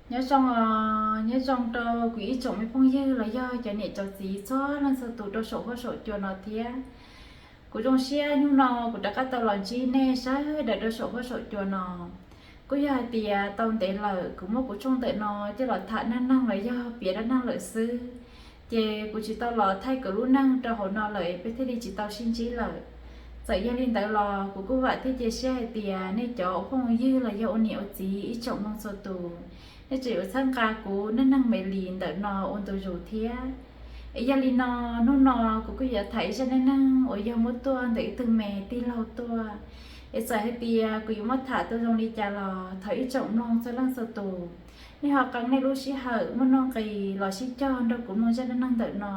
Nyob zoo, nyob zoo rau kuv ib tsoom me phooj ywg los yog cov niam cov txiv txhua leej txhua tus rau saum huab saum cua no thiab. Kuv zoo siab hnub no kuv rov qab tau los ntsib nej sawv daws rau saum huab saum cua no. Kuj yog hais tias tau ntev lawm kuv muab kuv tshooj ntawm no coj los tham neej neeg los yog piav dab neeg lawm xwb, ces kuv tsis tau los thaij kuv lub neej rau hauv no lawm peb thiaj li tsis tau sib ntsib lawm. Txawm yog li ntawd los kuv kuj vam thiab cia siab hais tias nej cov ua phooj ywg los yog ua niam ua txiv ib tsoom mloog txhua tus, nej tseem yuav txhawb nqa kuv neej neeg me li ntawm no ua ntu zus thiab. Es yog li no, hnub no kuv kuj yuav tham ib zaj neej neeg uas yog muab tuaj ntawm ib tug me tij laug tuaj. Es txawm hais tias kuv yuav muab tham tau zoo li cas los thov ib tsoom mloog txhua leej txhua tus, nej ho qee nej lub sij hawm muaj nuj nqis los sib cog nrog kuv mloog zaj neej neeg ntawm no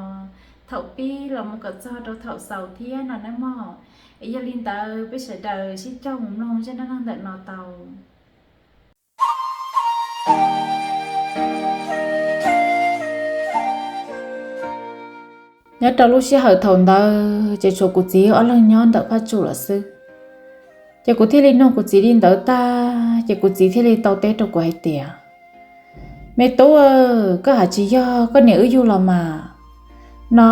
thaum pib los mus kom txog rau thaum xaus thiab no nawb mog. Es yog li ntawd peb sawv daws sib cog mus mloog zaj neej neeg ntawm no tau. Nyob rau lub sij hawm thaum ntawd ces tshuav kuv txiv ob leeg nyob ntawm phab tsuj lawm xwb. Ces kuv thiaj li nug kuv txiv li ntawd tag ces kuv txiv thiaj li tau teb rau kuv hais tias, Me tub, koj has tsis yog koj niam wb yug los mas, no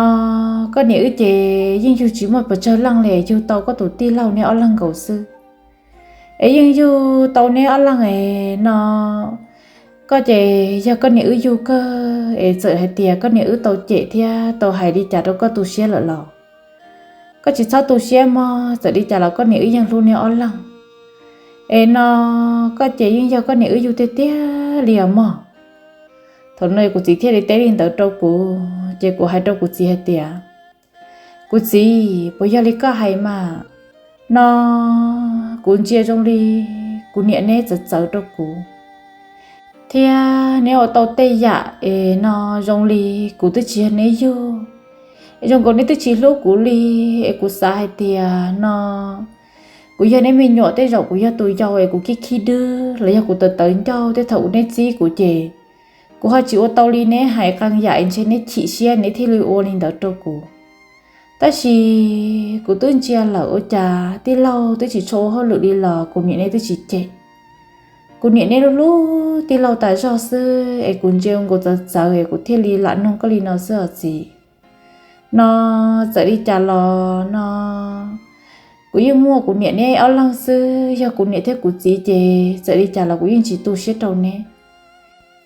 koj niam wb ces yeej yug tsis muaj pes tsawg leej li, yug tau koj tus tij laug neb ob leeg nkaus xwb. Es yeej yug tau neb ob leeg es no koj ces yog koj niam wb yug kawg es txawm hais tias koj niam wb tau cem thiab tau hais li cas rau koj tu siab lawm los koj tsis txhob tu siab mog, txawm li cas los koj niam wb yeej hlub neb ob leeg. Es no koj ces yeej yog koj niam wb yug tiag tiag li os mog. Thaum no kuv txiv thiaj li teb li ntawd rau kuv ces kuv hais rau kuv txiv hais tias, Kuv txiv, puas yog li koj hais mas? No kuv ntsia zoo li kuv niam neb txawv txawv rau kuv thiab neb ua tau tej yam es no zoo li kuv twb tsis yog neb yug, es zoo nkaus neb twb tsis hlub kuv li. Es kuv xav hais tias no kuv yog neb me nyuam, tej zaum kuv yog tus yau es kuv khib khib dwb los yog kuv tawv tawv ncauj, tej thaum neb txib kuv ces kuv ho tsis ua tau li neb hais qee yam es ntshe neb chim siab neb thiaj li ua li ntawd rau kuv. Tab sis kuv twb ntsia lawm ua cas tij laug twb tsis tshua ua hauj lwm li los kuv niam neb twb tsis cem. Kuv niam neb hlub tij laug tas zog xwb es kuv ntsia nkaus txawv txawv es kuv thiaj li lam nug koj li no xwb os txiv. No txawm li cas los no kuv yeej muaj kuv niam neb ob leeg xwb, yog kuv niam thiab kuv txiv ces txawm li cas los kuv yeej tsis tu siab rau neb.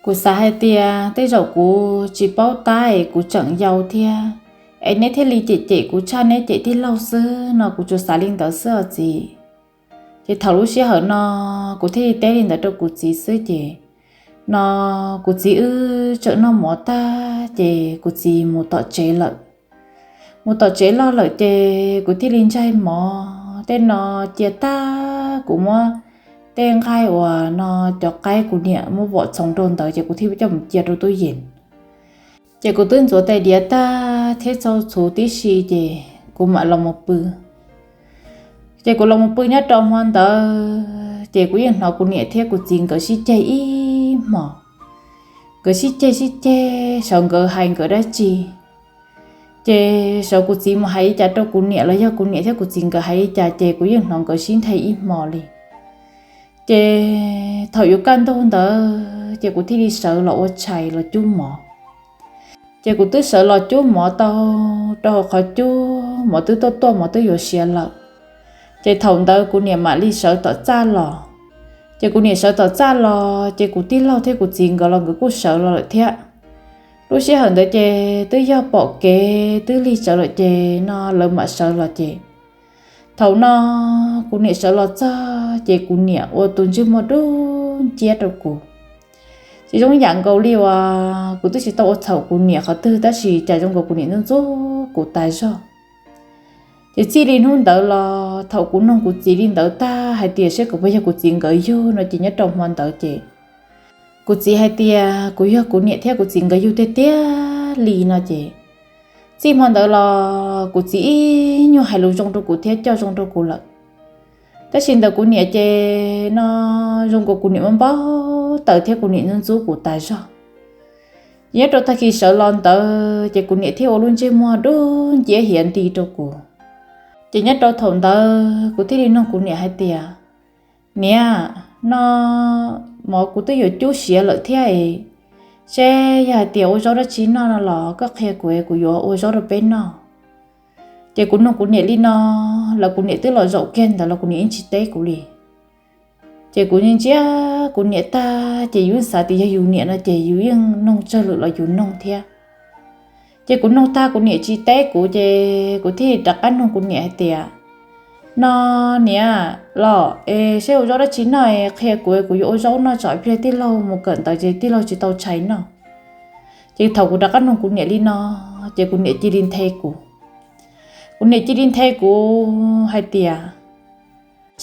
Kuv xav hais tias tej zaum kuv tsis paub tab es kuv tseem yau thiab, es neb thiaj li cem cem kuv tshaj neb cem tij laug xwb no, kuv tsuas xav li ntawd xwb os txiv. Ces thaum lub sij hawm no kuv thiaj li teb li ntawd rau kuv txiv xwb ces no kuv txiv wb tseem noj mov tag ces kuv txiv mus tom tsev lawm. Mus tom tsev loj lawm ces kuv thiaj li ntsaig mov tej no cia tag, kuv muab tej nqaij uas no cov qaib kuv niam muab vom txhoov rau ntawd ces kuv thiaj coj mus cia rau tub yees. Ces kuv twb ntxuav tais diav tag thiab txhau txhuv tib si ces kuv mam los mus pw. Ces kuv los mus pw nyob rau hmo ntawd ces kuv yeej hnov kuv niam thiab kuv txiv nkawd sib ceg ib hmos. Nkawd sib ceg sib ceg, sawv nkawd hais nkawd dab tsi, ces sawv kuv txiv mus hais li cas rau kuv niam los yog kuv niam thiab kuv txiv nkawd hais li cas ces kuv yeej hnov nkawd sib nthe ib hmos li. Ces thaum yuav kaj ntug ntawd ces kuv thiaj li sawv los ua tshais los cub mov. Ces kuv twb sawv los cub mov tau rau hauv qhov cub, mov twb tuaj tuaj mov twb yuav siav lawm. Ces thaum ntawd kuv niam mam li sawv tom txaj los. Ces kuv niam sawv tom txaj los ces kuv tij laug thiab kuv txiv nkawd los nkawd kuj sawv los lawm thiab. Lub sij hawm ntawd ces twb yog pom kev twb lig tsawv lawm ces no lawv mam sawv los ces thaum no kuv niam sawv los txog ces kuv niam ua tus ntsej muag dub nciab rau kuv. Ces zoo yam nkaus li uas kuv twb tsis tau ua txhaum kuv niam qhov twg tab sis cas zoo nkaus kuv niam ntxub ntxub kuv tas zog. Ces txij li hnub ntawd los thaum kuv nug kuv txiv li ntawd tag hais tias saib kuv puas yog kuv txiv nkawd yug no ces nyob rau hmo ntawd ces kuv txiv hais tias kuv yog kuv niam thiab kuv txiv nkawd yug tiag tiag li no ces txij hmo ntawd los kuv txiv ib nyuag hais lus zoo rau kuv thiab coj zoo rau kuv lawm. Tab sis ntawm kuv niam ces no zoo nkaus kuv niam muaj npau taws thiab kuv niam ntxub ntxub kuv tas zog. Ces nyob rau tag kis sawv los ntawd ces kuv niam thiaj ua lub ntsej muag dub nciab hiav nti rau kuv. Ces nyob rau thaum ntawd kuv thiaj li nug kuv niam hais tias, Niam, no mov kuv twb yuav cub siav lawm thiab es, seb yog hais tias ua zaub dab tsi noj no los koj qhia kuv es kuv yuav ua zaub rau peb noj. Ces kuv nug kuv niam li no, los kuv niam twb los zaum kiag ntawd los kuv niam yeej tsis teb kuv li. Ces kuv ntsia kuv niam tag ces yus yeej xav tias yog yus niam no ces yus yeej noog tsawg lwm los yus noog thiab. Ces kuv noog tag kuv niam tsis teb kuv ces kuv thiaj rov qab nug kuv niam hais tias, no niam los es seb ua zaub dab tsi noj es qhia kuv es kuv yuav ua zaub noj tsam ib pliag tij laug mus kawm ntawv ces tij laug tsis tau tshais noj. Ces thaum kuv rov qab nug kuv niam li no, ces kuv niam cia li nthe kuv. Kuv niam cia li nthe kuv hais tias,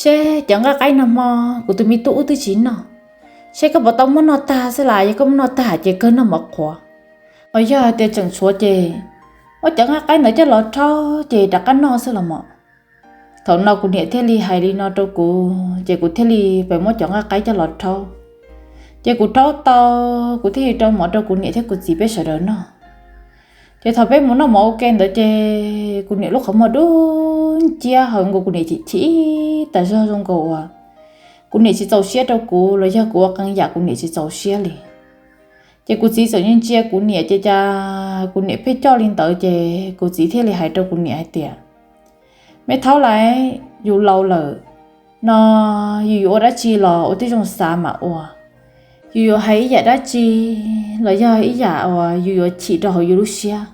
seb cov nqaij qaib nag hmo kuv tus me tub wb twb tsis noj, seb koj puas tau muab noj tag xwb las, yog koj muab noj tag ces kawg noj mov qhuav, ho yog hais tias tseem tshuav ces muab cov nqaij qaib ntawd coj los rhaub ces rov qab noj xwb los mas. Thaum no kuv niam thiaj li hais li no rau kuv ces kuv thiaj li pes muab cov nqaij qaib coj los rhaub. Ces kuv rhaub tau, kuv thiaj li rau mov rau kuv niam thiab kuv txiv peb sawv daws noj. Ces thaum peb mus noj mov ua ke ntawd ces kuv niam lub qhov muag dub nciab hawv nkaus, kuv niam chim chim ib tas zog zoo nkaus uas kuv niam tsis txaus siab rau kuv los yog kuv ua qee yam kuv niam tsis txaus siab li. Ces kuv txiv txawm ntsia kuv niam ces cas kuv niam pheej coj li ntawd ces kuv txiv thiaj li hais rau kuv niam hais tias, me thaub lais, yus laus lawm no, yus yuav ua dab tsi los ua tib zoo xav mam ua. Yus yuav hais ib yam dab tsi los yog ib yam uas yus yuav chim rau hauv yus lub siab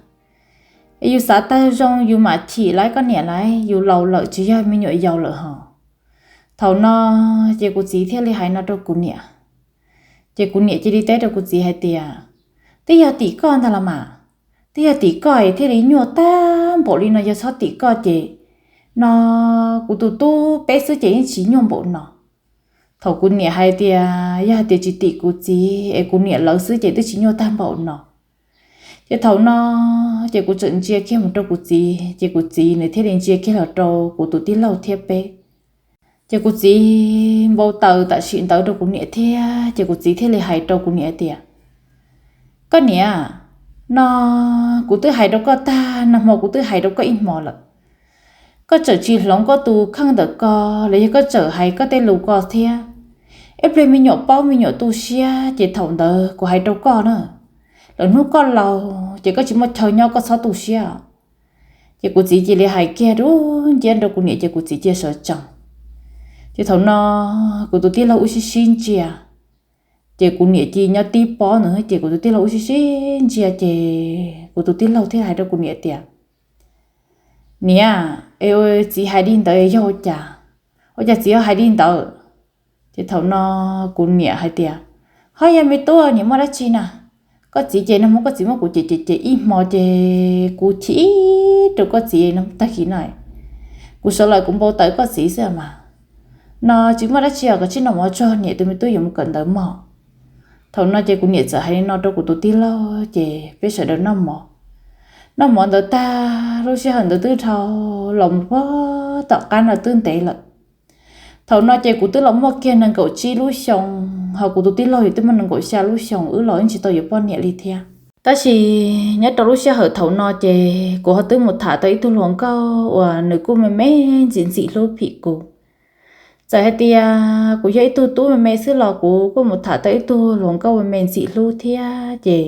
es yus xav tag zoo yus mam chim laiv koj niam laiv, yus laus lawm tsis yog me nyuam yaus lawm hos. Thaum no ces kuv txiv thiaj li hais no rau kuv niam. Ces kuv niam cia li teb rau kuv txiv hais tias, twb yog tim koj ntag los mas, twb yog tim koj es thiaj li nyuaj tag npaum li no, yog txhob tim koj ces no kuv tus tub peb xwb ces yeej tsis nyuaj npaum no. Thaum kuv niam hais tias yog hais tias tsis tim kuv txiv es kuv niam lawv xwb ces twb tsis nyuaj tag npaum no. Ces thaum no ces kuv txawm ntsia kiag mus rau kuv txiv ces kuv txiv nws thiaj li ntsia kiag los rau kuv tus tij laug thiab peb. Ces kuv txiv npau taws tam sim ntawd rau kuv niam thiab ces kuv txiv thiaj li hais rau kuv niam tias, koj niam, no kuv twb hais rau koj tag, nag hmo kuv twb hais rau koj ib hmo lawm. Koj txawm tsis hloov koj tus kheej ntawm ko los yog koj txawm hais koj tej lus ko thiab, ib pliag me nyuam paub me nyuam tu siab ces thaum ntawd kuv hais rau koj na, lwm hnub koj laus ces koj tsis muaj chaw nyob koj txhob tu siab. Ces kuv txiv cia li hais kiag dub nciab rau kuv niam ces kuv txiv cia sawv tsees. Ces thaum no kuv tus tij laug ua sib sib ntsia, ces kuv niam cia nyob tib pob ntawd ces kuv tus tij laug ua sib sib ntsia ces kuv tus tij laug thiaj hais rau kuv niam tias, niam, es txiv hais li ntawd yog ua cas? Ua cas txiv ho hais li ntawd? Ces thaum no kuv niam hais tias, ho yog me tub, niam muaj dab tsi na? Koj txiv ces nag hmo koj txiv muab kuv cem cem cem ib hmo ces kuv chim ib rau koj txiv no tag kis no. Kuv sawv los kuv npau taws koj txiv xwb mas. No tsis muaj dab tsi os, koj cia li noj mov tso, niam tus me tub yuav mus kawm ntawv mog. Thaum no ces kuv niam txawm hais li no rau kuv tus tij laug ces peb sawv daws noj mov. Noj mov ntawd tag lub sij hawm ntawd twb dhau los mus pag tom qab no twb ntev lawm. Thaum no ces kuv twb los muaj kiag nees nkaum tsib lub xyoo, ho kuv tus tij laug yus twb muaj nees nkaum xya lub xyoo, wb los wb tsis tau yuav poj niam li thiab. Tab sis nyob rau lub sij hawm thaum no ces kuv ho twb mus tham tau ib tug hluas nkauj uas nws kuj me me ntxim ntxim hlub phim kuv. Txawm hais tias kuv yog ib tug tub me me xwb los kuv kuj mus tham tau ib tug hluas nkauj me me ntxim hlub thiab ces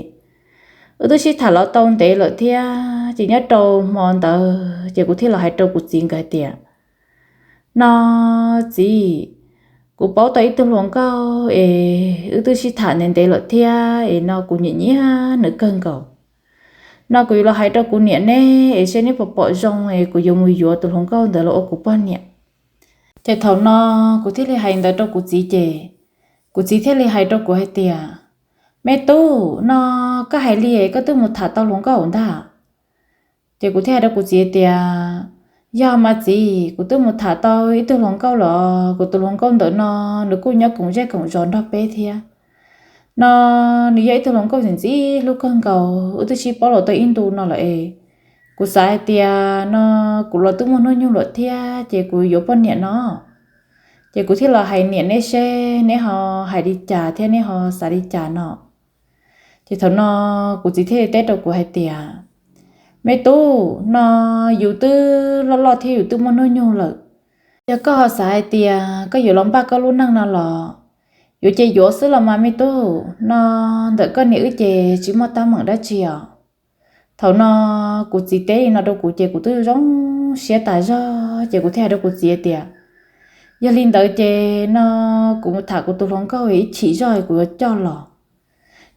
wb twb sib tham los tau ntev lawm thiab. Ces nyob rau hmo ntawd ces kuv thiaj los hais rau kuv txiv nkawd hais tias, no txiv, kuv paub tau ib tug hluas nkauj es wb twb sib tham ntev ntev lawm thiab es no kuv nyiam nyiam nws kawg nkaus. No kuv yuav los hais rau kuv niam neb es seb neb puas pom zoo es kuv yuav mus yuav tus hluas nkauj ntawd los ua kuv poj niam. Ces thaum no kuv thiaj li hais ntawd rau kuv txiv ces kuv txiv thiaj li hais rau kuv hais tias, me tub, no koj hais li koj twb mus tham tau hluas nkauj ntag. Ces kuv thiaj hais rau kuv txiv tias, yog mas txiv, kuv twb mus tham tau ib tug hluas nkauj los, kuv tus hluas nkauj ntawm no nws kuj nyob koom zej koom zos nrog peb thiab. No nws yog ib tug hluas nkauj ntxim ntxim hlub kawg nkaus, wb twb sib paub los tau ib ntu no lawm es kuv xav hais tias no kuv los twb muaj hnub nyoog lawm thiab ces kuv yuav poj niam no. Ces kuv thiaj los hais niam neb seb neb ho hais li cas thiab neb ho xav li cas no. Ces thaum no kuv txiv thiaj li teb rau kuv hais tias, me tub, no yus twb loj loj thiab yus twb muaj hnub nyoog lawm. Yog koj ho xav hais tias koj yuav los npaj koj lub neej no los Yuav ces yuav xwb los mas me tub, no ntawm koj niam wb ces tsis muaj teeb meem dab tsi os. Thaum no kuv txiv teb li no rau kuv ces kuv twb zoo siab tas zog ces kuv thiaj hais rau kuv txiv tias, yog li ntawd ces no kuv mus tham kuv tus hluas nkauj ib chim zog kuv yuav coj los.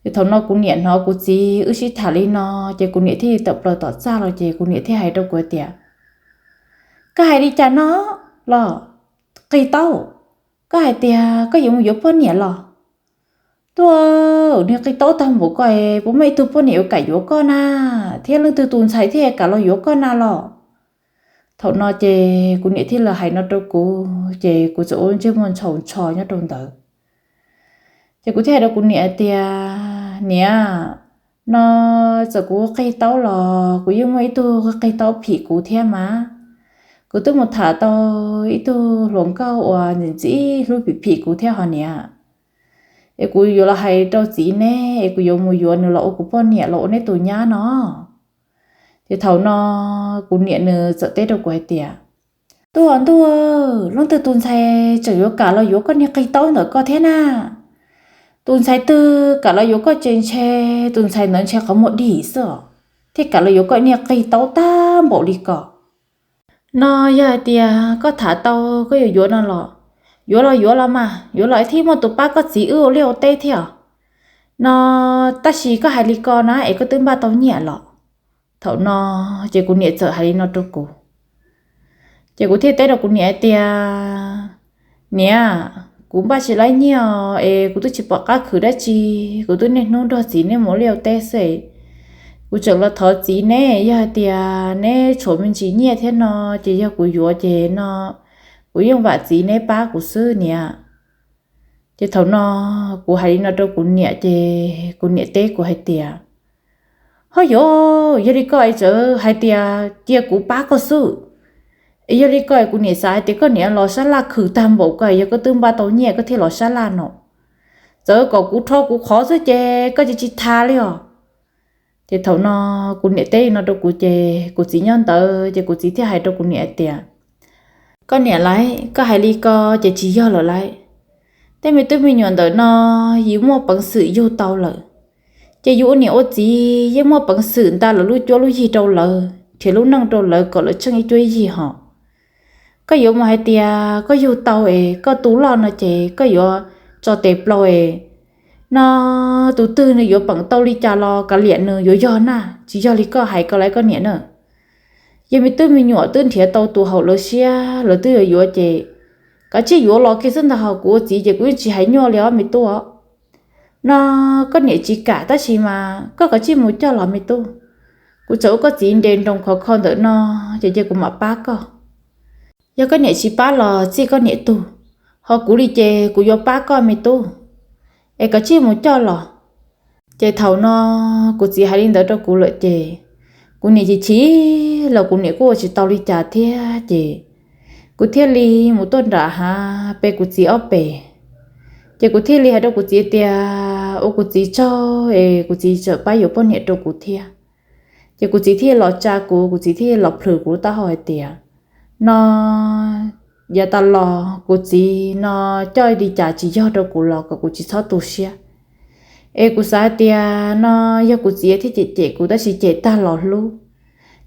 Ces thaum no kuv niam hnov kuv txiv wb sib tham li no ces kuv niam thiaj li tawm plaws tom txaj los ces kuv niam thiaj hais rau kuv tias, koj hais li cas no los, qig taub, koj hais tias koj yuav mus yuav poj niam los? Tuaj, niag qig taub tag npaum ko, puas muaj ib tug poj niam yuav kam yuav koj na, thiab leej twg tus ntxhais thiaj kam los yuav koj na los? Thaum no ces kuv niam thiaj li hais no rau kuv ces kuv txawm ua ntsej muag ntshaus ntsho nyob rau ntawd. Ces kuv thiaj hais rau kuv niam tias, niam, no txawm kuv qig taub los kuv yeej muaj ib tug qig taub phim kuv thiab mas. Kuv twb mus tham tau ib tug hluas nkauj uas ntxim ntxim hlub phim phim kuv thiab hos niam. Es kuv yuav los hais rau txiv neb es kuv yuav mus yuav nws los ua kuv poj niam los ua neb tus nyab no. Ces thaum no kuv niam nws txawm teb rau kuv hais tias, tuaj ntuj, leej twg tus ntxhais tseem yuav kam los yuav koj niag qig taub ntawm ko thiab na? Tus ntxhais twg kam los yuav koj ces ntshe tus ntxhais ntawd ntshe qhov muag dim xwb os, thiaj kam los yuav koj niag qig taub tag npaum li ko. No yog hais tias koj tham tau koj yuav yuav no los, yuav los yuav los mas, yuav los thiaj muaj tus pab koj txiv wb ua liaj ua teb thiab os. No tab sis koj hais li ko na es koj twb npaj tau nyiaj los? Thaum no ces kuv niam txawm hais li no rau kuv. Ces kuv thiaj teb rau kuv niam hais tias, niam, kuv npaj tsis laib nyiaj es kuv twb tsis pom qab khwv dab tsi, kuv twb niaj hnub nrog txiv neb mus ua liaj ua teb xwb. Kuv tseem los thov txiv neb, yog hais tias neb tshuav me ntsis nyiaj thiab no ces yog kuv yuav ces no kuv yeej vam txiv neb pab kuv xwb niam. Ces thaum no kuv hais li no rau kuv niam ces kuv niam teb kuv hais tias, ho yuav, yog li ko es txawm hais tias cia kuv pab koj xwb. Es yog li ko es kuv niam xav hais tias koj niam los sab laj khwv tag npaum ko, yog koj twb npaj tau nyiaj koj thiaj los sab laj no. Txawm kom kuv rho kuv qhov xwb ces koj tsis tsis tha li os. Ces thaum no kuv niam teb li no rau kuv ces kuv txiv nyob ntawd ces kuv txiv thiaj hais rau kuv niam hais tias, koj niam lauj, koj hais li ko ces tsis yog lawm lauj. Tej me tub me nyuam ntawm no yus muaj peev xwm yug tau lawm, ces yus ua niam ua txiv yeej muaj peev xwm nta lawv lub cuab lub yig rau lawv, nrhiav lub neej rau lawv kom lawv tsheej ib cuab ib yig hos. Koj yuav mus hais tias koj yug tau es koj tu loj no ces koj yuav tso tes plaws es no tus twg nws yuav peem tau li cas los kav liam nws yuav yog na, tsis yog li koj hais ko lauj koj niam na. Yog me tub me nyuam twb nrhiav tau tus haum lawv siab lawv twb yuav yuav ces kav tsij yuav los kiag xwb ntag. Hos kuv ua txiv ces kuv yeej tsis hais nyuaj li os me tub. No koj niam tsis kam tab sis mas koj kav tsij mus coj los me tub. Kuv txawm ua koj txiv nres nroos khov kho ntawm no ces cia kuv mam pab koj. Yog koj niam tsis pab los txij koj niam tug, ho kuv li ces kuv yuav pab koj me tub, es kav tsij mus coj los. Ces thaum no kuv txiv hais li ntawd rau kuv lawm ces kuv niam chim chim los kuv niam kuj ua tsis tau li cas thiab ces kuv thiaj li mus tuaj nram hav pem kuv txiv ob pem. Ces kuv thiaj li hais rau kuv txiv tias ua kuv txiv tsaug es kuv txiv txawm pab yuav poj niam rau kuv thiab. Ces kuv txiv thiaj los tsa kuv, kuv txiv thiaj los plhws kuv lub taub hau hais tias, no yav tas los kuv txiv no coj li cas tsis yog rau kuv los kom kuv tsis txhob tu siab. Es kuv xav hais tias no yog kuv txiv thiaj cem cem kuv tab sis cem tag los hlub.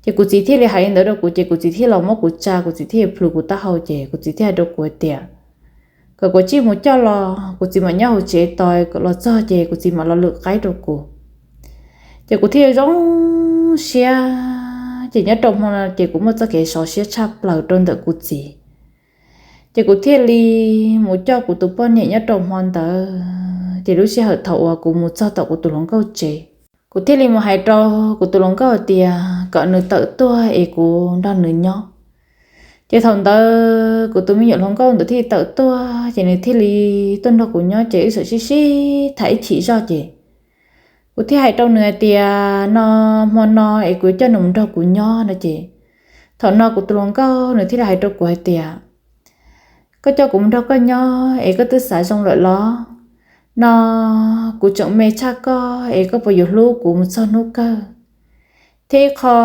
Ces kuv txiv thiaj li hais li ntawd rau kuv ces kuv txiv thiaj los muab kuv tsa, kuv txiv thiaj plhws kuv taub hau ces kuv txiv thiaj hais rau kuv hais tias kom kuv tsij mus coj los, kuv txiv mam nyob hauv tsev tos kom los txog ces kuv txiv mam los lwm qaib rau kuv. Ces kuv thiaj zoo siab, ces nyob rau hmo no ces kuv muaj txoj kev sov siab tshaj plaws rau ntawm kuv txiv. Ces kuv thiaj li mus coj kuv tus poj niam nyob rau hmo ntawd, ces lub sij hawm thaum uas kuv mus txog tom kuv tus hluas nkauj tsev, kuv thiaj li mus hais rau kuv tus hluas nkauj tias kom nws tawm tuaj es kuv nrog nws nyob. Ces thaum ntawd kuv tus me nyuam hluas nkauj ntawd thiaj li tawm tuaj, ces nws thiaj li tuaj nrog kuv nyob, ces wb txawm sib sib tham ib chim zoj ces kuv thiaj hais rau nws hais tias no hmo no es kuv coj nws mus nrog kuv nyob no ces thaum no kuv tus hluas nkauj nws thiaj li hais rau kuv hais tias, koj coj kuv mus nrog koj nyob es koj twb xav zoo lawm los? No kuv tseem me tshaj koj es koj puas yuav hlub kuv mus txog hnub kawg? Thiab ib qho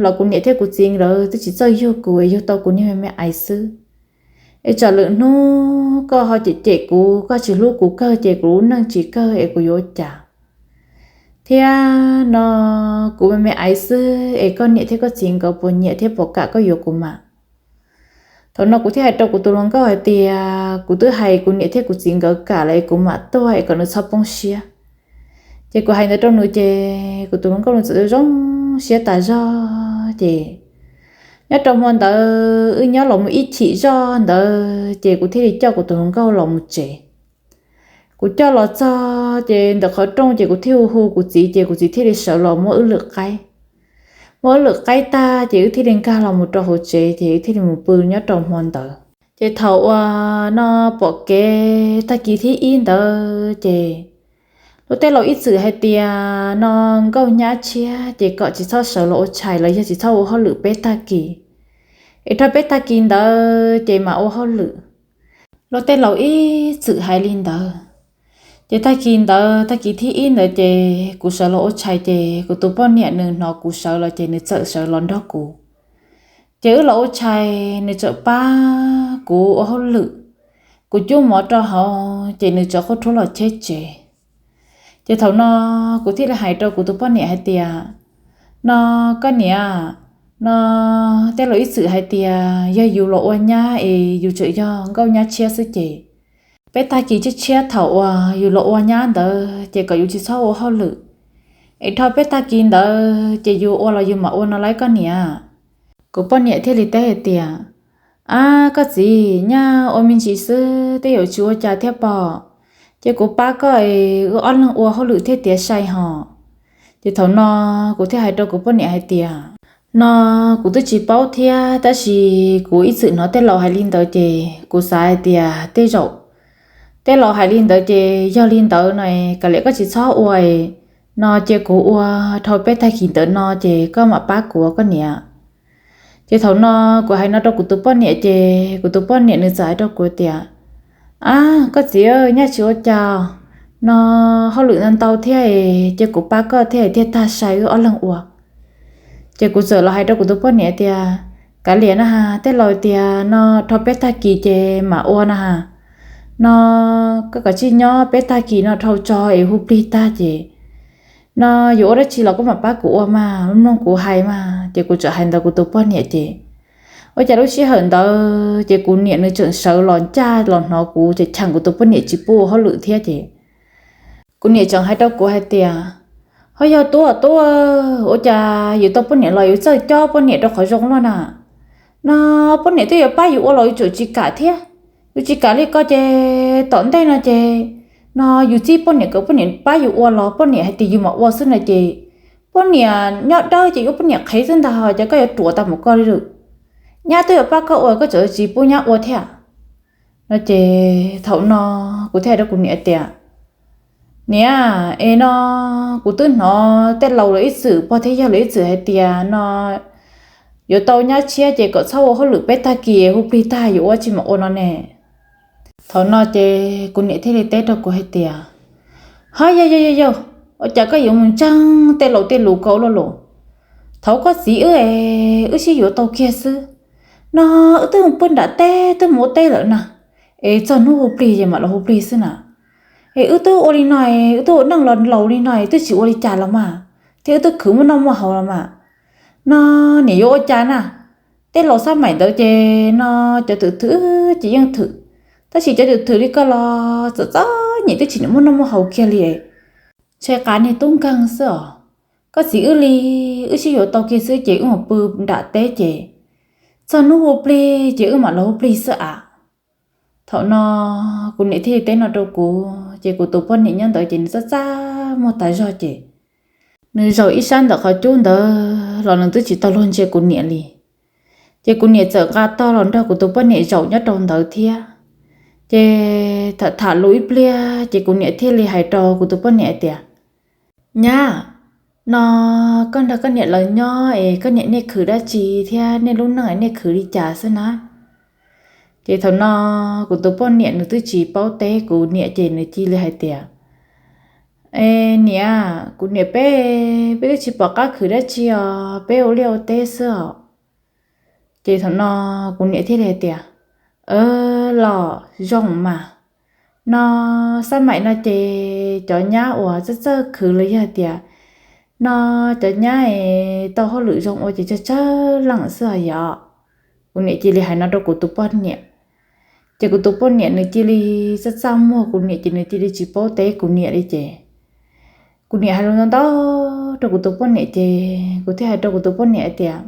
los kuv niam thiab kuv txiv lawv twb tsis txawj yug kuv es yug tau kuv niag me me aiv xwb. Es tsam lwm hnub koj ho cem cem kuv, koj tsis hlub kuv kawg ces kuv lub neej tsis kawg es kuv yuav ua cas? Thiab no kuv me me aiv xwb es koj niam thiab koj txiv nkawd puas nyiam thiab puas kam koj yuav kuv mas? Thaum no kuv thiaj hais rau kuv tus hluas nkauj hais tias, kuv twb hais kuv niam thiab kuv txiv nkawd kam lawm es kuv mam tuaj es kom nws txhob poob siab. Ces kuv hais ntawd rau nws ces kuv tus hluas nkauj nws txawm zoo siab tas zog ces nyob rau hmo ntawd wb nyob los mus ib chim zoj ntawd ces kuv thiaj li coj kuv tus hluas nkauj los mus tsev. Kuv coj los txog ces ntawm qhov rooj ces kuv thiaj hu hu kuv txiv ces kuv txiv thiaj li sawv los muab wb lwm qaib, muab wb lwm qaib tag ces wb thiaj li nkag los mus rau hauv tsev ces wb thiaj li mus pw nyob rau hmo ntawd. Ces thaum uas no pom kev tag kis thib ib ntawd ces luag tej laus ib txwm hais tias no nkauj nyab tshiab ces kom tsis txhob sawv los ua tshais los yog tsis txhob ua hauj lwm peb tag kis, es rau peb tag kis ntawd ces mam ua hauj lwm. Luag tej laus ib txwm hais li ntawd. Ces tag kis ntawd, tag kis thib ib ntawd ces kuv sawv los ua tshais ces kuv tus poj niam nws hnov kuv sawv los ces nws txawm sawv los nrog kuv. Ces wb los ua tshais, nws txawm pab kuv ua hauj lwm, kuv cub mov rau hauv ces nws txawm qhuab rhuab los cheb tsev. Ces thaum no kuv thiaj li hais rau kuv tus poj niam hais tias, no koj niam, no tej laus ib txwm hais tias yog yus los ua nyab es yus tseem yog nkauj nyab tshiab xwb ces peb tag kis tshiab tshiab thaum uas yus los ua nyab ntawd ces kom yus tsis txhob ua hauj lwm, es rau peb tag kis ntawd ces yus ua los yus mam ua no lauj koj niam. Kuv poj niam thiaj li teb hais tias, ab koj txiv, nyaj ua me ntsis xwb tej zaum tsis ua cas thiab pom, ces kuv pab koj es wb ob leeg ua hauj lwm thiaj tiav sai hos. Ces thaum no kuv thiaj hais rau kuv poj niam hais tias, no kuv twb tsis paub thiab tab sis kuv ib txwm hnov tej laus hais li ntawd ces kuv xav hais tias tej zaum tej laus hais li ntawd ces yog li ntawd no, kav liam koj tsis txhob ua, no cia kuv ua, dhau peb tag kis ntawm no ces koj mam pab kuv koj niam. Ces thaum no kuv hais no rau kuv tus poj niam ces kuv tus poj niam nws txawm hais rau kuv tias, ab koj txiv, nyaj tsis ua cas, no hauj lwm ntau ntau thiab es cia kuv pab koj thiab thiaj tag sai wb ob leeg ua. Ces kuv txawm los hais rau kuv tus poj niam tias, kav liam na has, tej laus tias no dhau peb tag kis ces mam ua na has, no koj kav tsij nyob peb tag kis no dhau tso es hu plig tag ces no yuav ua dab tsi los koj mam pab kuv ua mas, mloog kuv hais mas. Ces kuv txawm hais ntawd kuv tus poj niam ces ua cas lub sij hawm ntawd ces kuv niam nws tseem sawv los ncaj los hnov kuv ces cheem kuv tus poj niam tsis pub ua hauj lwm thiab ces kuv niam tseem hais rau kuv hais tias, ho yog tub tub, ua cas yus tau poj niam los yus txawj cob poj niam rau qhov zoo luaj na, no poj niam twb yuav pab yus ua los yus tseem tsis kam thiab. Yus tsis kam li ko ces tom ntej no ces no yus txib poj niam kom poj niam pab yus ua los poj niam hais tias yus mam ua xwb no ces poj niam nyob dawb ces yuav poj niam qhev xwb ntag, ces koj yuav ruam tau mus koj li lawm. Nyab twb yuav pab koj ua koj tseem tsis pub nyab ua thiab no ces thaum no kuv thiaj hais rau kuv niam tias, niam, es no kuv twb hnov tej laus lawv ib txwm, pog thiab yawg lawv ib txwm hais tias no yuav tau nyab tshiab ces kom txhob ua hauj lwm peb tag kis, hu plig tag yuav ua tsi mam ua no ne. Thaum no ces kuv niam thiaj li teb rau kuv hais tias, ho yog yog yog yog, ua cas koj yuav mus ntseeg tej laus tej lus ko luaj los? Thaum koj txiv wb es wb sib yuav tau kiag xwb, no wb twb mus pw nram teb twb mus ua teb lawm na, es txog hnub hu plig ces mam los hu plig xwb na. Es wb twb ua li no, wb twb ua neej los laus li no twb tsis ua li cas los mas, thiab wb twb khwv muaj noj muaj haus los mas, no niam yuav ua cas na? Tej laus xab maim ntawd ces no cov twm thwm ces yeej thwm, tab sis cov twm thwm li koj los txom txom nyem twb tsis muaj noj muaj haus kiag li. Ntshe qas niag tub nkeeg xwb os. Koj txiv wb li, wb sib yuav tau kiag xwb ces wb mus pw nram teb ces txog hnub hu plig ces wb mam los hu plig xwb a. Thaum no kuv niam thiaj li teb no rau kuv ces kuv tus poj niam nyob ntawd ces nws txaj txaj muag tas zog ces nws zaum ib sab ntawm qhov cub ntawd los nws twb tsis tau luag ntsia kuv niam li. Ces kuv niam txawm nqa tog los nrog kuv tus poj niam zaum nyob rau ntawd thiab. Ces tham tham lus ib pliag ces kuv niam thiaj li hais rau kuv tus poj niam hais tias, nyab, no koj nrog koj niam lawv nyob es koj niam nej khwv dab tsi thiab nej lub neej nej khwv li cas xwb na? Ces thaum no kuv tus poj niam nws twb tsis paub teb kuv niam ces nws cia li hais tias, e niam, kuv niam peb, peb twb tsis pom qab khwv dab tsi os, peb ua liaj ua teb xwb os. Ces thaum no kuv niam thiaj li hais tias, los zoo mas. No xab maim no ces cov nyab uas txawj txawj khwv los yog tias no cov nyab es tau hauj lwm zoo ua ces tsawg tsawg leej xwb os yom. Kuv niam cia li hais no rau kuv tus poj niam. Ces kuv tus poj niam nws cia li txaj txaj muag, kuv niam ces nws cia li tsis paub teb kuv niam li ces kuv niam hais lus ntau ntau rau kuv tus poj niam ces kuv thiaj hais rau kuv tus poj niam hais tias,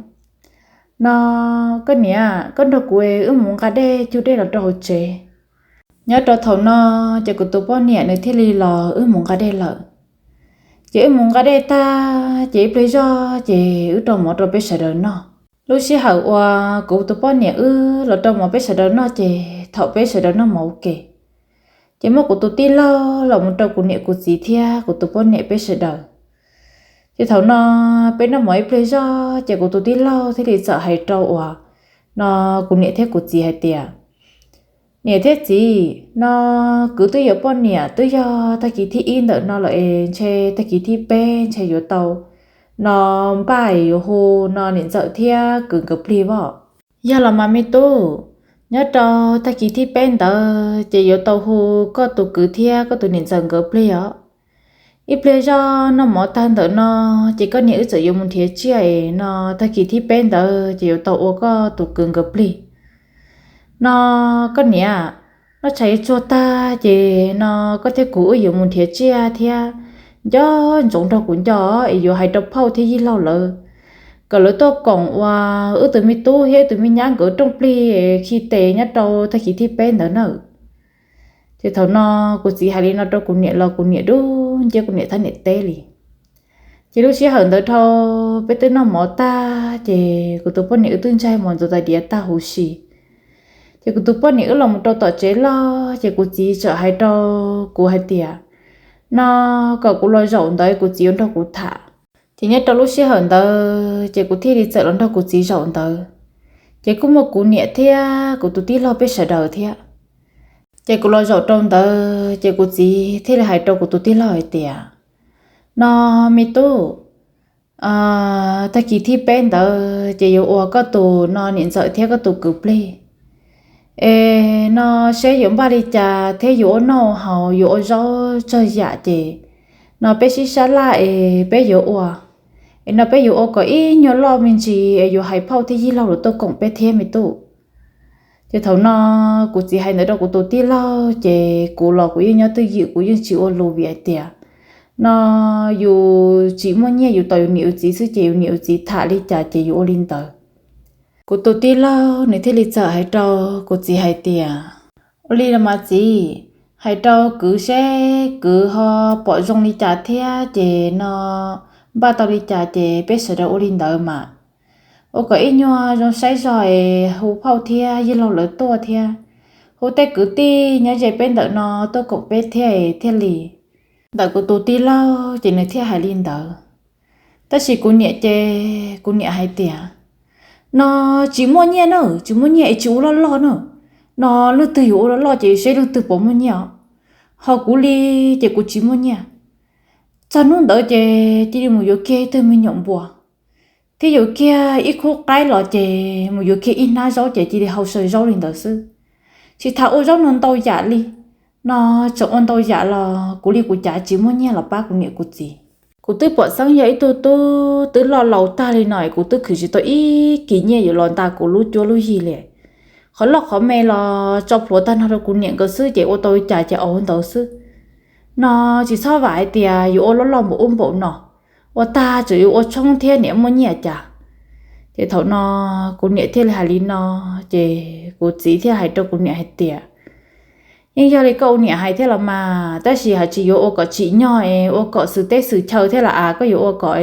no koj niam, koj nrog kuv wb mus nqa dej cug dej los rau hauv tsev. Nyob rau thaum no ces kuv tus poj niam nws thiaj li los wb mus nqa dej lawm. Ces wb mus nqa dej tag ces ib pliag zoj ces wb rau mov rau peb sawv daws noj. Lub sij hawm uas kuv tus poj niam wb los rau mov peb sawv daws noj ces thaum peb sawv daws noj mov ua ke, ces muab kuv tus tij laug los mus rau kuv niam kuv txiv thiab kuv tus poj niam peb sawv daws. Ces thaum no peb noj mov ib pliag zoj ces kuv tus tij laug thiaj li txawm hais rau uas no kuv niam thiab kuv txiv hais tias, niam thiab txiv, no kwv twb yuav poj niam twb yog tag kis thib ib ntawm no lawm es ntshe tag kis thib peb ntshe yuav tau no npaj yuav hu no niam ntxawm thiab kwv nkawd plig os. Yog los mas me tub, nyob rau tag kis thib peb ntawd ces yuav tau hu koj tus kwv thiab koj tus niam ntxawm nkawd plig os. Ib pliag zoj noj mov tag ntawm no ces koj niam wb txawm yuav mus nrhiav tsiaj es no tag kis thib peb ntawd ces yuav tau ua koj tus kwv nkawd plig. No koj niam, noj tshais yuav tsuag tag ces no koj thiab kuv wb yuav mus nrhiav tsiaj thiab nco ntsoov nrog kuv nco es yuav hais rau phauj thiab yij laug lawv kom lawv tuaj koom ua wb tus me tub thiab wb tus me nyab nkawd rooj plig khi tes nyob rau tag kis thib peb ntawd na. Ces thaum no kuv txiv hais li no rau kuv niam los kuv niam dub nciab kuv niam thab niam teb li. Ces lub sij hawm ntawd dhau peb twb noj mov tag ces kuv tus poj niam wb twb ntsaig mos ntxuav tais diav tag huv si. Ces kuv tus poj niam wb los mus rau tom tsev loj ces kuv txiv txawm hais rau kuv hais tias, no kom kuv los zaum ntawd kuv txiv yuav nrog kuv tham. Ces nyob rau lub sij hawm ntawd ces kuv thiaj li txawm los nrog kuv txiv zaum ntawd. Ces kuj muaj kuv niam thiab kuv tus tij laug peb sawv daws thiab. Ces kuv los zaum rau ntawd ces kuv txiv thiaj li hais rau kuv tus tij laug hais tias, no me tub, tag kis thib peb ntawd ces yuav ua koj tus no niam ntxawm thiab koj tus kwv plig. Es no seb yuav npaj li cas thiab yuav ua noj haus yuav ua zaub tsawg yam ces no peb sib sab laj es peb yuav ua. Es no peb yuav ua kom ib nyuag loj me ntsis es yuav hais phauj thiab yij laug lawv tuaj koom peb thiab me tub. Ces thaum no kuv txiv hais ntawd rau kuv tus tij laug ces kuv los kuv yeej nyob twj ywm kuv yeej tsis ua lus vim hais tias no yus tsis muaj nyiaj yus tos yus niam yus txiv xwb ces yus niam yus txiv tham li cas ces yus ua li ntawd. Kuv tus tij laug nws thiaj li txawm hais rau kuv txiv hais tias, ua li los mas txiv, hais rau kwv seb kwv ho pom zoo li cas thiab ces no npaj tau li cas ces peb sawv daws ua li ntawd mas. Ua kom ib nyuag zoo saib zog es hu phauj thiab yij laug lawv tuaj thiab hu tej kwv tij nyob ze peb ntawm no tuaj koom peb thiab es thiaj li. Ntawm kuv tus tij laug ces nws thiaj hais li ntawd. Tab sis kuv niam ces kuv niam hais tias, no tsis muaj nyiaj na, tsis muaj nyiaj es tsis ua loj loj na. No leej twg yuav ua loj loj ces seb leej twg puas muaj nyiaj os. Ho kuv li ces kuv tsis muaj nyiaj. Txog hnub ntawd ces cia li mus yuav kiag ib tug me nyuam npua thiab yuav kiag ib khub qaib los ces mus yuav kiag ib hnab zaub ces cia li hau saw zaub li ntawd xwb. Tsis tham ua zaub no ntau yam li, no tseem ua ntau yam los kuv li kuv cav tsis muaj nyiaj los pab kuv niam kuv txiv. Kuv twb pom xeeb yog ib tug tub twb loj laus tag li no es kuv twb khwv tsis tau ib kis nyiaj yuav los nta kuv lub cuab lub yig li. Qhov loj qhov me los tso plhuav tag nrho rau kuv niam nkawd xwb ces ua tau li cas ces ua li ntawd xwb. No tsis txhob vam hais tias yuav ua loj loj npaum ub npaum no, ua tag tseem yuav ua tshoob thiab niam muaj nyiaj cas. Ces thaum no kuv niam thiaj li hais li no, ces kuv txiv thiaj hais rau kuv niam hais tias, yeej yog li koj ua niam hais thiab los mas, tab sis haj tsis yuav ua kom tsim nyog es ua kom xwm teb xwm chaw thiab los as, koj yuav ua kom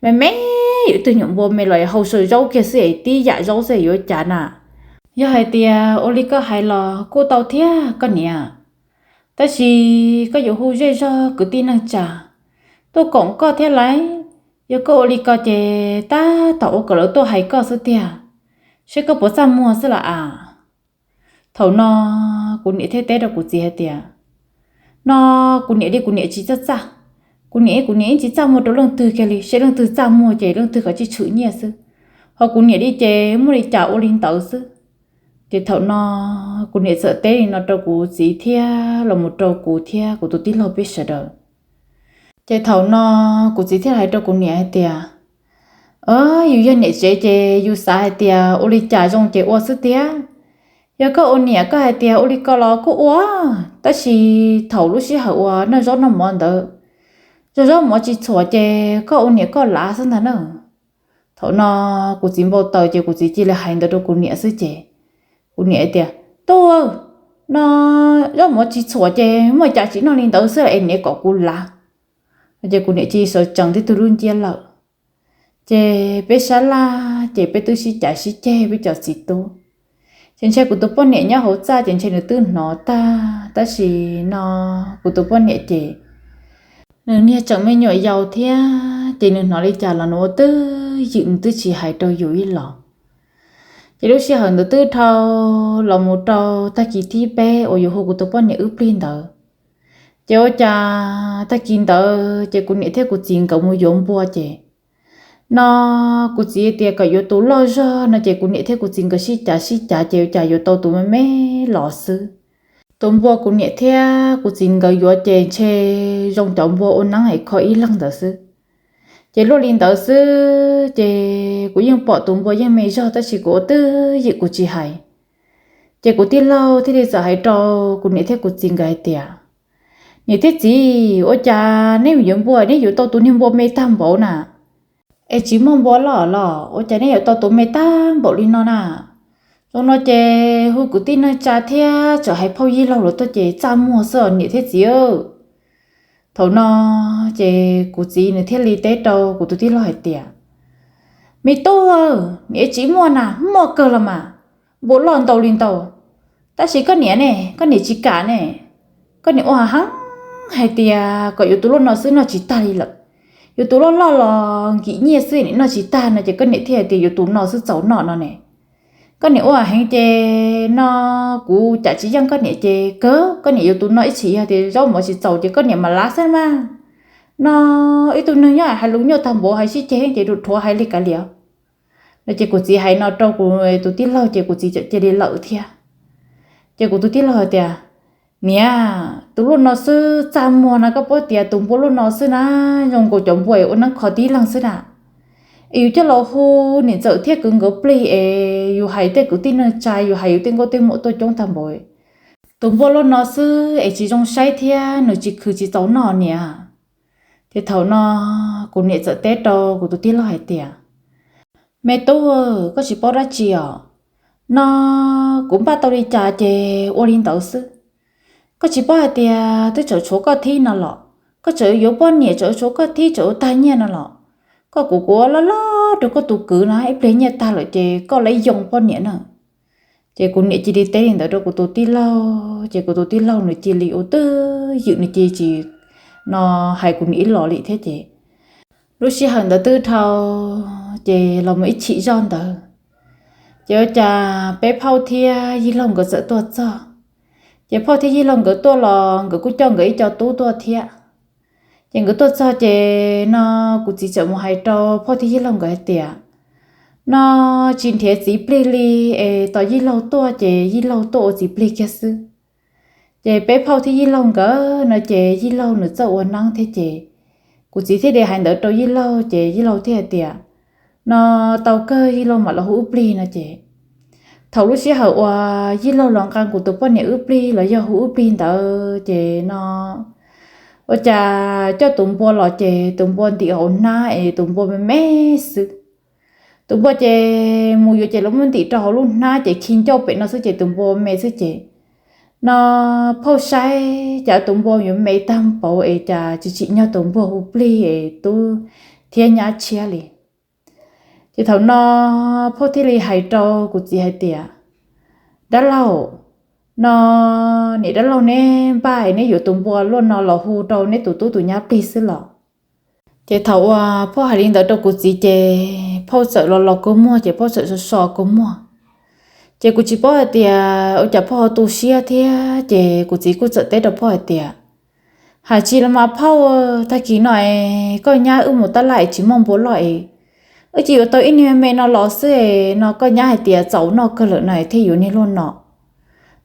me me, yuav ib tug nyuam npua me los hau saw zaub kiag xwb es tib yam zaub xwb yuav cas na. Yog hais tias ua li koj hais los kuj tau thiab koj niam, tab sis koj yuav hu zej zog kwv tij neej tsa tuaj koom koj thiab lauj. Yog koj ua li ko ces tab tom ua kom lawv tuaj hais koj xwb tiag, seb koj puas txaj muag xwb los as. Thaum no kuv niam thiaj teb rau kuv txiv hais tias, no kuv niam li kuv niam tsis txaj txaj, kuv niam kuv niam yeej tsis txaj muag rau leej twg kiag li, seb leej twg txaj muag ces leej twg kom tsis tshwm nyiaj xwb. Ho kuv niam li ces muaj li cas ua li ntawd xwb. Ces thaum no kuv niam txawm teb li no rau kuv txiv thiab los mus rau kuv thiab kuv tus tij laug peb sawv daws. Ces thaum no kuv txiv thiaj hais rau kuv niam hais tias, Yus yog niam tsev ces yus xav hais tias ua li cas zoo ces ua xwb tiag. Yog koj ua niam koj hais tias ua li ko los kuj ua, tab sis thaum lub sij hawm uas noj zaub noj mov ntawd, zaub mov tsis txhuam ces koj ua niam koj lav xwb ntag na. Thaum no kuv txiv npau taws ces kuv txiv cia li hais ntawd rau kuv niam xwb ces kuv niam tias, Tub, no zaub mov tsis txhuam ces muaj cas tsis noj li ntawd xwb es niam kom kuv lav. Ces kuv niam cia li sawv tsees tib tug lub nciab lawm. Ces peb sab laj ces peb twb sib cav sib ceg peb cov txiv tub. Ces ntshe kuv tus poj niam nyob hauv txaj ces ntshe nws twb hnov tag, tab sis no kuv tus poj niam ces nws niag tseem me nyuam yaus thiab ces nws hnov li cas los nws ua twj ywm, nws twb tsis hais rau yus ib los. Ces lub sij hawm ntawd twb dhau los mus rau tag kis thib peb uas yus hu kuv tus poj niam wb plig ntawd. Ces ua cas tag kis ntawd ces kuv niam thiab kuv txiv nkawd mus yuav npua ces no kuv txiv tias kom yuav tus loj zog no ces kuv niam thiab kuv txiv nkawd sib cav sib cav ces ua cas yuav tau tus me me los xwb. Tus npua kuv niam thiab kuv txiv nkawd yuav ces ntshe zoo cov npua ua neeb es kho ib leeg ntawd xwb. Ces luaj li ntawd xwb ces kuv yeej pom tus npua yeej me zog tab sis kuv ua twj ywm kuv tsis hais. Ces kuv tij laug thiaj li txawm hais rau kuv niam thiab kuv txiv nkawd hais tias, Niam thiab txiv, ua cas neb mus yuav npua neb yuav tau tus niag npua me tag npaum na? Es tsis muaj npua loj los ua cas neb yuav tau tus me tag npaum li no na? Zoo no ces hu kwv tij neej tsa thiab txawm hais phauj yij laug los tuaj ces txaj muag xwb os niam thiab txiv. Thaum no ces kuv txiv nws thiaj li teb rau kuv tus tij laug hais tias, Me tub, niam tsis muaj na, muaj kawg los mas, npua loj ntau li ntau. Tab sis koj niam ne, koj niam tsis kam ne, koj niam ua heev hais tias kom yuav tus loj no xwb noj tsis tag li lawm. Yuav tus loj loj los nkim nyiaj xwb niam noj tsis tag no ces koj niam thiaj hais tias yuav tus no xwb txaus noj no ne. Koj niam ua heev ces no kuv cas tsis yeej koj niam ces kawg koj niam yuav tus no ib txhis yog tias zaub mov tsis txaus ces koj niam mam lav xwb mas. No ib tug neeg nyob hais lus nyuaj tag npaum hais sib ceg ces rhuav hais li kav liam. No ces kuv txiv hais no rau kuv tus tij laug ces kuv txiv txawm cia li lawm thiab. Ces kuv tus tij laug hais tias, Niam, tus loj no xwb txaj muag na, koj paub tias tus npua loj no xwb na, zoo nkaus cov npua es ua neeb kho tib leeg xwb na. Es yus coj los hu niam ntxawm thiab kwv nkawd plig es yus hais tej kwv tij neej tsa, yus hais yus tej nkauj tej muam tuaj coob tag npaum. Tus npua loj no xwb es tsis zoo saib thiab nws tsis khwv tsis txaus noj niam. Ces thaum no kuv niam txawm teb rau kuv tus tij laug hais tias, Me tub, koj tsis paub dab tsi os. No kuv npaj tau li cas ces ua li ntawd xwb. Koj tsis paub hais tias twb tseem tshuav koj thib no los, koj tseem yuav poj niam tseem tshuav koj thib tseem ua tag nyiaj no los, koj kuv kuv loj loj rau koj tus kwv na, ib pliag nyiaj tag lawm ces koj lawv yoo poj niam na. Ces kuv niam cia li teb li ntawd rau kuv tus tij laug ces kuv tus tij laug nws cia li ua twj ywm, nws cia li tsis no hais kuv niam ib los li thiab ces lub sij hawm ntawd twb dhau ces los mus ib chim zoj ntawd ces ua cas peb phauj thiab yij laug nkawd txawm tuaj txog. Ces phauj thiab yij laug nkawd tuaj los nkawd kuj coj nkawd ib co tub tuaj thiab. Ces nkawd tuaj txog ces no kuv txiv txawm mus hais rau phauj thiab yij laug nkawd hais tias, No tsis nrhiav txiv plig li es tos yij laug tuaj ces yij laug tuaj ua txiv plig kiag xwb. Ces peb phauj thiab yij laug nkawd no ces yij laug nws txawj ua neeb thiab ces kuv txiv thiaj li hais ntawd rau yij laug ces yij laug thiaj hais tias, No tau kawg, yij laug mam los hu wb plig no ces thaum lub sij hawm uas yij laug los nqa kuv tus poj niam wb plig los yog hu wb plig ntawd ces no ua cas coj tus npua los ces tus npua ntim hauv hnab es tus npua me me xwb. Tus npua ces mus yuav ces lawv muab ntim rau hauv lub hnab ces khi ncauj pem no xwb ces tus npua me xwb ces no phauj saib cas tus npua yuav me tag npaum es cas tsis tsim nyog tus npua hu plig es tub thiab nyab tshiab li. Ces thaum no phauj thiaj li hais rau kuv txiv hais tias, Dab laug, no niam dab laug neb npaj es neb yuav tus npua luaj no los hu rau neb tus tub tus nyab plig xwb los? Ces thaum uas phauj hais li ntawd rau kuv txiv ces phauj txawm los los kua muag ces phauj txawm so so kua muag. Ces kuv tsis paub hais tias ua cas phauj ho tu siab thiab ces kuv txiv kuj txawm teb rau phauj hais tias, Hais tsis los mas phauj, tag kis no es koj nyab wb mus tab laj es tsis muaj npua loj es wb cia yuav tau ib niag me me no los xwb es no koj nyab hais tias txaus noj kawg lawm no thiaj yuav niag luaj no.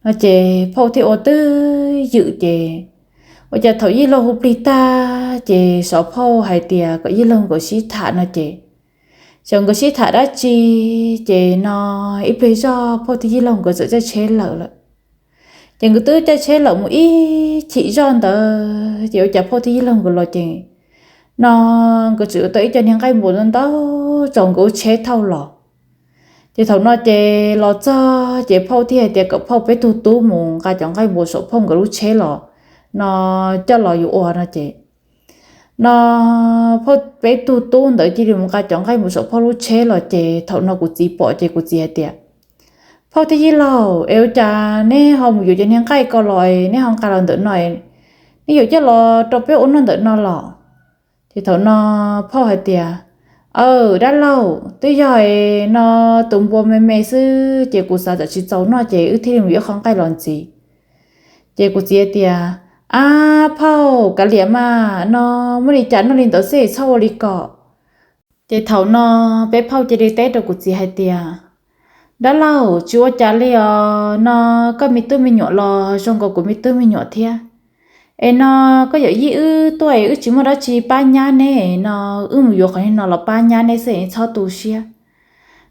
No ces phauj thiaj ua twj ywm ces ua cas thaum Yij Laug hu plig tag ces xyov phauj hais tias kom Yij Laug nkawd sib tham no ces xyov nkawd sib tham dab tsi ces no ib pliag zog phauj thiab Yij Laug nkawd txawm caij tsheb lawm lawm. Ces nkawd twb caij tsheb lawm mus ib chim zoj ntawd ces ua cas phauj thiab Yij Laug nkawd los ces no nkawd tseem yuav tau ib co niag nqaij npua ntau ntau tsaus nkawd lub tsheb thauj los. Ces thaum no ces los txog ces phauj thiaj hais tias kom phauj peb tug tub mus nqa cov nqaij npua saum phauj nkawd lub tsheb los no coj los yuav ua no ces no phauj peb tug tub ntawd cia li mus nqa cov nqaij npua saum phauj lub tsheb los ces thaum no kuv txiv pom ces kuv txiv hais tias, Phauj thiab Yij Laug, es ua cas neb ho mus yuav cov niag nqaij ko los es neb ho nqa los ntawm no es neb yuav coj los rau peb ua noj ntawm no los? Ces thaum no phauj hais tias, Aw dab laug, twb yog es no tus npua me me xwb ces kuv xav tias tsis txaus noj ces wb thiaj li mus yuav ib qho nqaij los ntxiv. Ces kuv txiv hais tias, Ab phauj, kav liam mas, no muaj li cas noj li ntawd xwb, txhob ua li ko. Ces thaum no peb phauj cia li teb rau kuv txiv hais tias, Dab laug, tsis ua cas li os, no koj me tub me nyuam los zoo nkaus kuv me tub me nyuam thiab. Es no koj yawm yij wb tuaj es wb tsis muaj dab tsi pab nyab neb, no wb mus yuav qhov niag no los pab nyab neb xwb, txhob tu siab.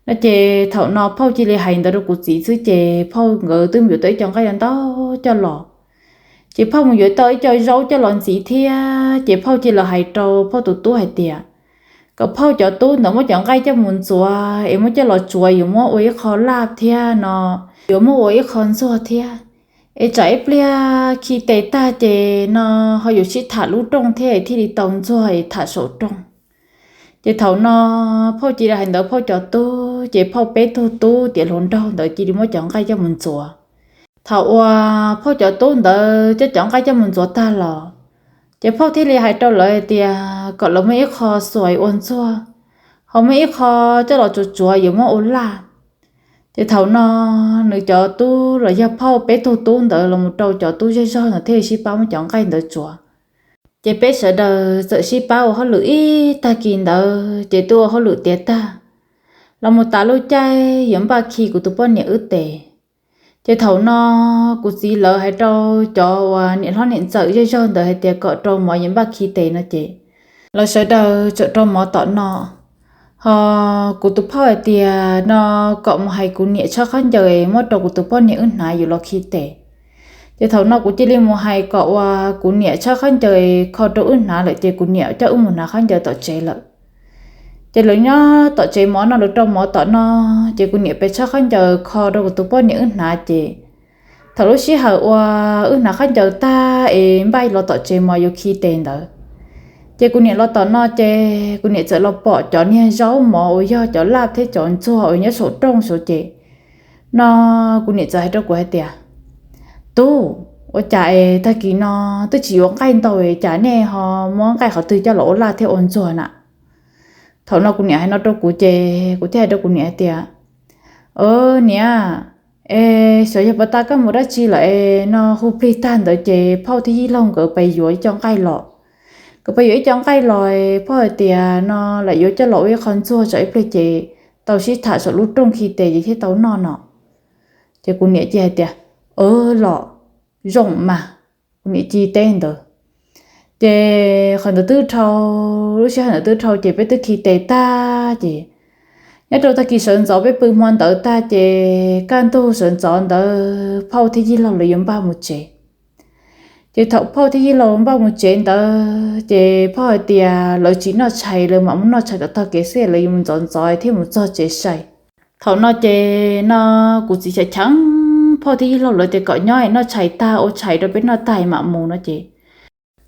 No ces thaum no phauj cia li hais ntawd rau kuv txiv xwb ces phauj nkawd twb mus yuav tau ib co nqaij ntau ntau coj los. Ces phauj mus yuav tau ib co zaub coj los ntxiv thiab ces phauj cia li hais rau phauj tus tub hais tias, kom phauj cov tub ntawd muab cov nqaij coj mus ntxuav es muab coj los tsuav yuav muab ua ib qho laj thiab no yuav muab ua ib qho ntxuag thiab. Es tsam ib pliag khi tes tag ces no ho yuav sib tham lub rooj thiab thiaj li tau ntxuag es tham saum rooj. Ces thaum no phauj cia li hais ntawd phauj cov tub ces phauj peb tug tub tiav hluas nraug ntawd cia li muab cov nqaij coj mus ntxuav. Thaum uas phauj cov tub ntawd coj cov nqaij coj mus ntxuav tag los, ces phauj thiaj li hais rau lawv hais tias kom lawv muab ib qho xuas ua ntxuag, ho muab ib qho coj los tsuav tsuav yuav muab ua laj. Ces thaum no nws cov tub los yog phauj peb tug tub ntawd los mus rau cov tub zej zog ntawd thiaj li sib pab muab cov nqaij ntawd tsuav. Ces peb sawv daws txawm sib pab ua hauj lwm ib tag kis ntawd ces twb ua hauj lwm tiav tag los mus tas lub caij yuav npaj khi kuv tus poj niam wb tes. Ces thaum no kuv txiv lawv hais rau cov uas niam hlob niam ntxawm zej zog ntawd hais tias kom rau mov yuav npaj khi tes no ces lawv sawv daws txawm rau mov tom no. Ho kuv tus phauj hais tias no kom mus hais kuv niam tshawb khaub ncaws muab rau kuv tus poj niam wb hnav yuav los khi tes. Ces thaum no kuv cia li mus hais kom uas kuv niam tshawb khaub ncaws kho rau wb hnav lawm ces kuv niam coj wb mus hnav khaub ncaws tom tsev lawm. Ces lawv nyob tom tsev mov no lawv rau mov tom no, ces kuv niam pes tshawb khaub ncaws kho rau kuv tus poj niam wb hnav ces thaum lub sij hawm uas wb hnav khaub ncaws tag es npaj los tom tsev mov yuav khi tes ntawd, ces kuv niam los tom no ces kuv niam txawm los pom cov niag zaub mov uas yog cov laj thiab cov ntxuag uas nyob saum rooj saud ces no kuv niam txawm hais rau kuv hais tias, Tub, ua cas es tag kis no twb tsis yuav nqaij ntau es cas nej ho muab nqaij qhov twg coj los ua laj thiab ua ntxuag na? Thaum no kuv niam hais no rau kuv ces kuv thiaj hais rau kuv niam hais tias, Niam, es xyov yog pas tas koj mus dab tsi lawm es no hu plig tag ntawd ces phauj thiab yij laug nkawd pais yuav ib co nqaij los. Nkawd pais yuav ib co nqaij los, phauj hais tias no lam yuav coj los ua ib qho ntxuag tsam ib pliag ces tau sib tham saum lub rooj khi tes ces thiaj tau noj no. Ces kuv niam cia hais tias, Los zoo mas. Kuv niam cia teb ntawd. Ces qhov ntawd twb dhau, lub sij hawm ntawd twb dhau ces peb twb khi tes tag ces nyob rau tag kis sawv ntxov peb pw hmo ntawd tag ces kaj ntug sawv ntxov ntawd phauj thiab yij laug lawv yuav npaj mus tsev. Ces thaum phauj thiab yij laug npaj mus tsev ntawd ces phauj hais tias lawv tsis noj tshais, lawv mam mus noj tshais tom tog kev xwb, lawv yuav mus ntxov ntxov thiaj mus txog tsev sai. Thaum no ces no kuv txiv cheem cheem phauj thiab yij laug lawv tias kom nyob es noj tshais tag ua tshais rau peb noj tag mam mus no ces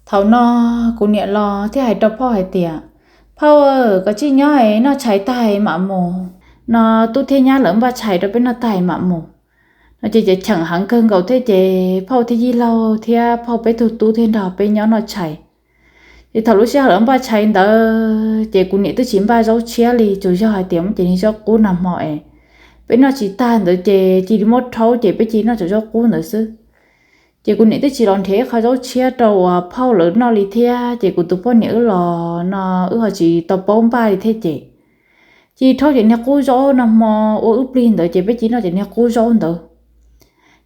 thaum no kuv niam los thiaj hais rau phauj hais tias, Phauj, koj cia li nyob es noj tshais tag mam mus, no tub thiab nyab lawv npaj tshais rau peb noj tag mam mus. No ces cheem cheem heev kawg nkaus thiab ces phauj thiab yij laug thiab phauj peb tug tub thiaj nrog peb nyob noj tshais. Ces thaum lub sij hawm lawv npaj tshais ntawd ces kuv niam twb tsis npaj zaub tshiab li, tsuas yog hais tias muab cov niag zaub qub nag hmo es peb noj tsis tag ntawd ces cia li muab rhaub ces peb cia li noj cov zaub qub ntawd xwb. Ces kuv niam twb tsis los nrhiav ib qho zaub tshiab rau uas phauj lawv noj li thiab ces kuv tus poj niam wb los no wb ho tsis tau paub npaj li thiab ces ci rhaub cov niag qub zaub nag hmo ua wb plig ntawd ces peb ci noj cov niag qub zaub ntawd.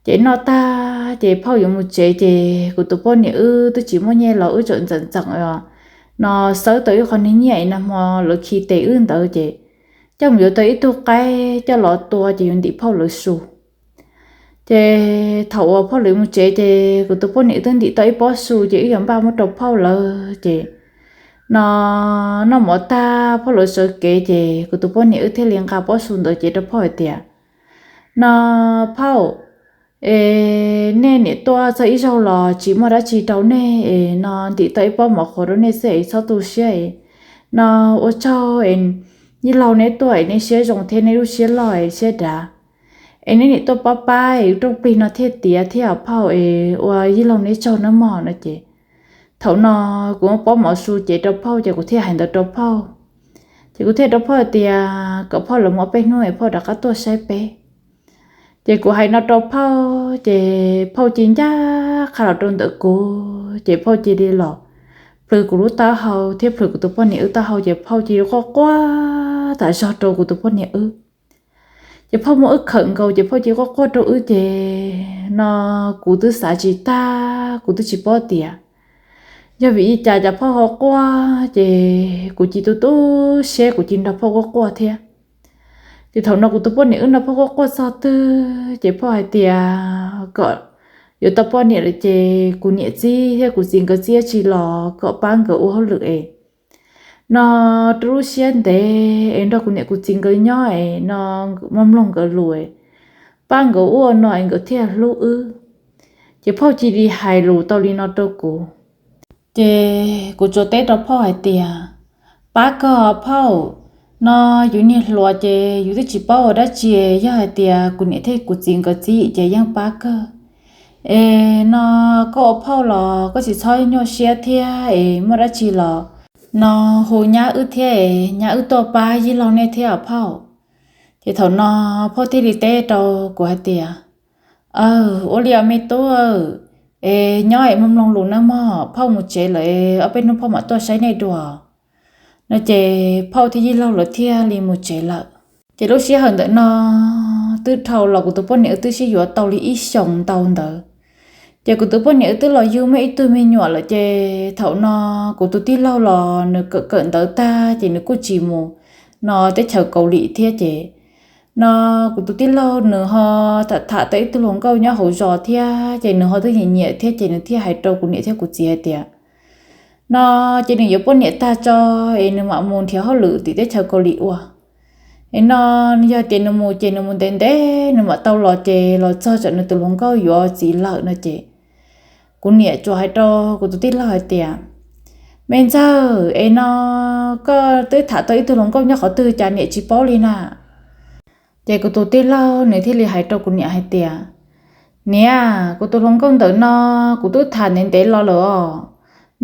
Ces noj tag ces phauj yuav mus tsev ces kuv tus poj niam wb twb tsis muaj nyiaj los wb tseem ntxeem ntxeem no xawb tau ib qho niag nyiaj es nag hmo lawv khi tes wb ntawd ces coj mus yuav tau ib tug qaib coj los tua ces yuav ntim phauj lawv su. Ces thaum uas phauj lawv mus tsev ces kuv tus poj niam wb twb ntim tau ib pob su ces wb yuav npaj muab rau phauj lawv ces no noj mov tag phauj lawv sawv kev ces kuv tus poj niam wb thiaj li nqa pob su ntawd ces rau phauj hais tias, no phauj, es nej niam tuaj txog ib zaug los tsis muaj dab tsi rau nej es no ntim tau ib pob mov qhuav rau nej xwb es txhob tu siab es no ua tsaug es yij laug neb tuaj es nej siab zoo thiab nej lub siab loj es siab dav es neb niam tuaj pab pab es rooj plig no thiaj tiav thiab phauj es ua yij laug neb tsaug nawb mog no ces thaum no kuv muab pob mov su cev rau phauj ces kuv thiaj hais ntawd rau phauj. Ces kuv thiaj rau phauj hais tias kom phauj lawv mus ob peb hnub es phauj rov qab tuaj saib peb. Ces kuv hais no rau phauj ces phauj cia ncaj qha los rau ntawm kuv ces phauj cia li los plhws kuv lub taub hau thiab plhws kuv tus poj niam wb taub hau ces phauj cia li quaj quaj tas zog rau kuv tus poj niam wb. Ces phauj muab wb khawm nkaus ces phauj cia li quaj quaj rau wb ces no kuv twb xav tsis tag kuv twb tsis paub tias yog vim li cas cas phauj ho quaj ces kuv cia li tu siab kuv cia li nrog phauj quaj quaj thiab. Ces thaum no kuv tus poj niam wb nrog phauj quaj quaj txog twg ces phauj hais tias kom yuav tau poj niam lawm ces kuv niam txib thiab kuv txiv nkawd txib dab tsi los kom pab nkawd ua hauj lwm es no rau lub siab ntev es nrog kuv niam kuv txiv nkawd nyob es no mloog mloog nkawd lus es pab nkawd ua no es nkawd thiaj hlub wb. Ces phauj cia li hais lus tau li no rau kuv. Ces kuv tsuas teb rau phauj hais tias, pab kawg os phauj, no yus niag hluas ces yus twb tsis paub ua dab tsi, yog hais tias kuv niam thiab kuv txiv nkawd txib ces yeej pab kawg. Es no koj ua phauj los koj tsis txhob nyuaj siab thiab es muaj dab tsi los no hu nyab wb thiab es nyab wb tuaj pab yij laug nej thiab os phauj. Ces thaum no phauj thiaj li teb rau kuv hais tias, aw, ua li os me tub, es nyob es mloog mloog lus nawb mog, phauj mus tsev lawm es ob peb hnub phauj mam tuaj saib nej dua. No ces phauj thiab yij laug lawv thiaj li mus tsev lawm. Ces lub sij hawm ntawm no twb dhau los kuv tus poj niam wb twb sib yuav tau li ib xyoos ntau ntawd. Ces kuv tus poj niam wb twb los yug muaj ib tug me nyuam lawm ces thaum no kuv tus tij laug los nws kawm kawm ntawv tag ces nws kuj tsis mus no teb chaws Kaus Lim thiab ces no kuv tus tij laug nws ho tham tham tau ib tug hluas nkauj nyob hauv zos thiab ces nws ho twb nyiam nyiam thiab ces nws thiaj hais rau kuv niam thiab kuv txiv hais tias, no ces nws yuav poj niam tag tso es nws mam mus nrhiav hauj lwm tim teb chaws Kaus Lim ua. Es no yog tias nws mus ces nws mus ntev ntev nws mam tau los ces los txog tsam nws tus hluas nkauj yuav txiv lawm no ces kuv niam tsuas hais rau kuv tus tij laug hais tias, me ntxawg, es no koj twb tham tau ib tug hluas nkauj nyob qhov twg cas niam tsis paub li na? Ces kuv tus tij laug nws thiaj li hais rau kuv niam hais tias, niam, kuv tus hluas nkauj ntawm no kuv twb tham ntev ntev los lawm os.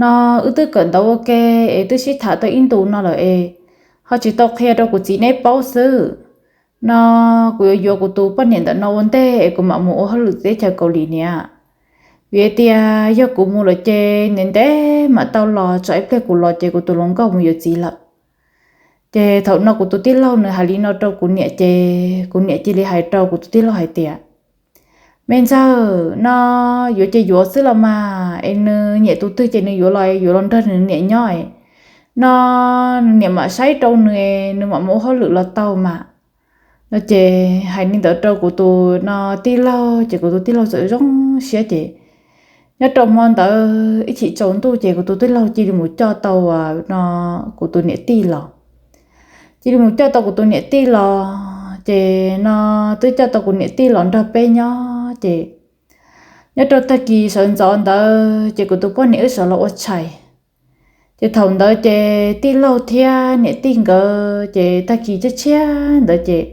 No wb twb kawm ntawv ua ke es twb sib tham tau ib ntus no lawm es ho tsis tau qhia rau kuv txiv neb paub xwb. No kuv yuav yuav kuv tus poj niam ntawm no ua ntej es kuv mam mus ua hauj lwm teb chaws Kaus Lim niam. Vim tias yog kuv mus lawm ces ntev ntev mam tau los, tsam ib pliag kuv los ces kuv tus hluas nkauj mus yuav txiv lawm. Ces thaum no kuv tus tij laug nws hais li no rau kuv niam ces kuv niam cia li hais rau kuv tus tij laug hais tias, me ntxawg, no yuav ces yuav xwb los mas, es nws nyiam tus twg ces nws yuav los, yuav los nrog nws niam nyob es no nws niam mam saib rau nws es nws mam mus ua hauj lwm los tau mas. No ces hais li ntawd rau kuv tus no tij laug ces kuv tus tij laug txawm zoo siab ces nyob rau hmo ntawd ib chim tsaus ntuj ces kuv tus tij laug cia li mus coj tau no kuv tus niam tij los. Cia li mus coj tau kuv tus niam tij los ces no twb coj tau kuv niam tij los nrog peb nyob ces nyob rau tag kis sawv ntxov ntawd ces kuv tus poj niam wb sawv los ua tshais. Ces thaum ntawd ces tij laug thiab niam tij nkawd ces tag kis tshiab tshiab ntawd ces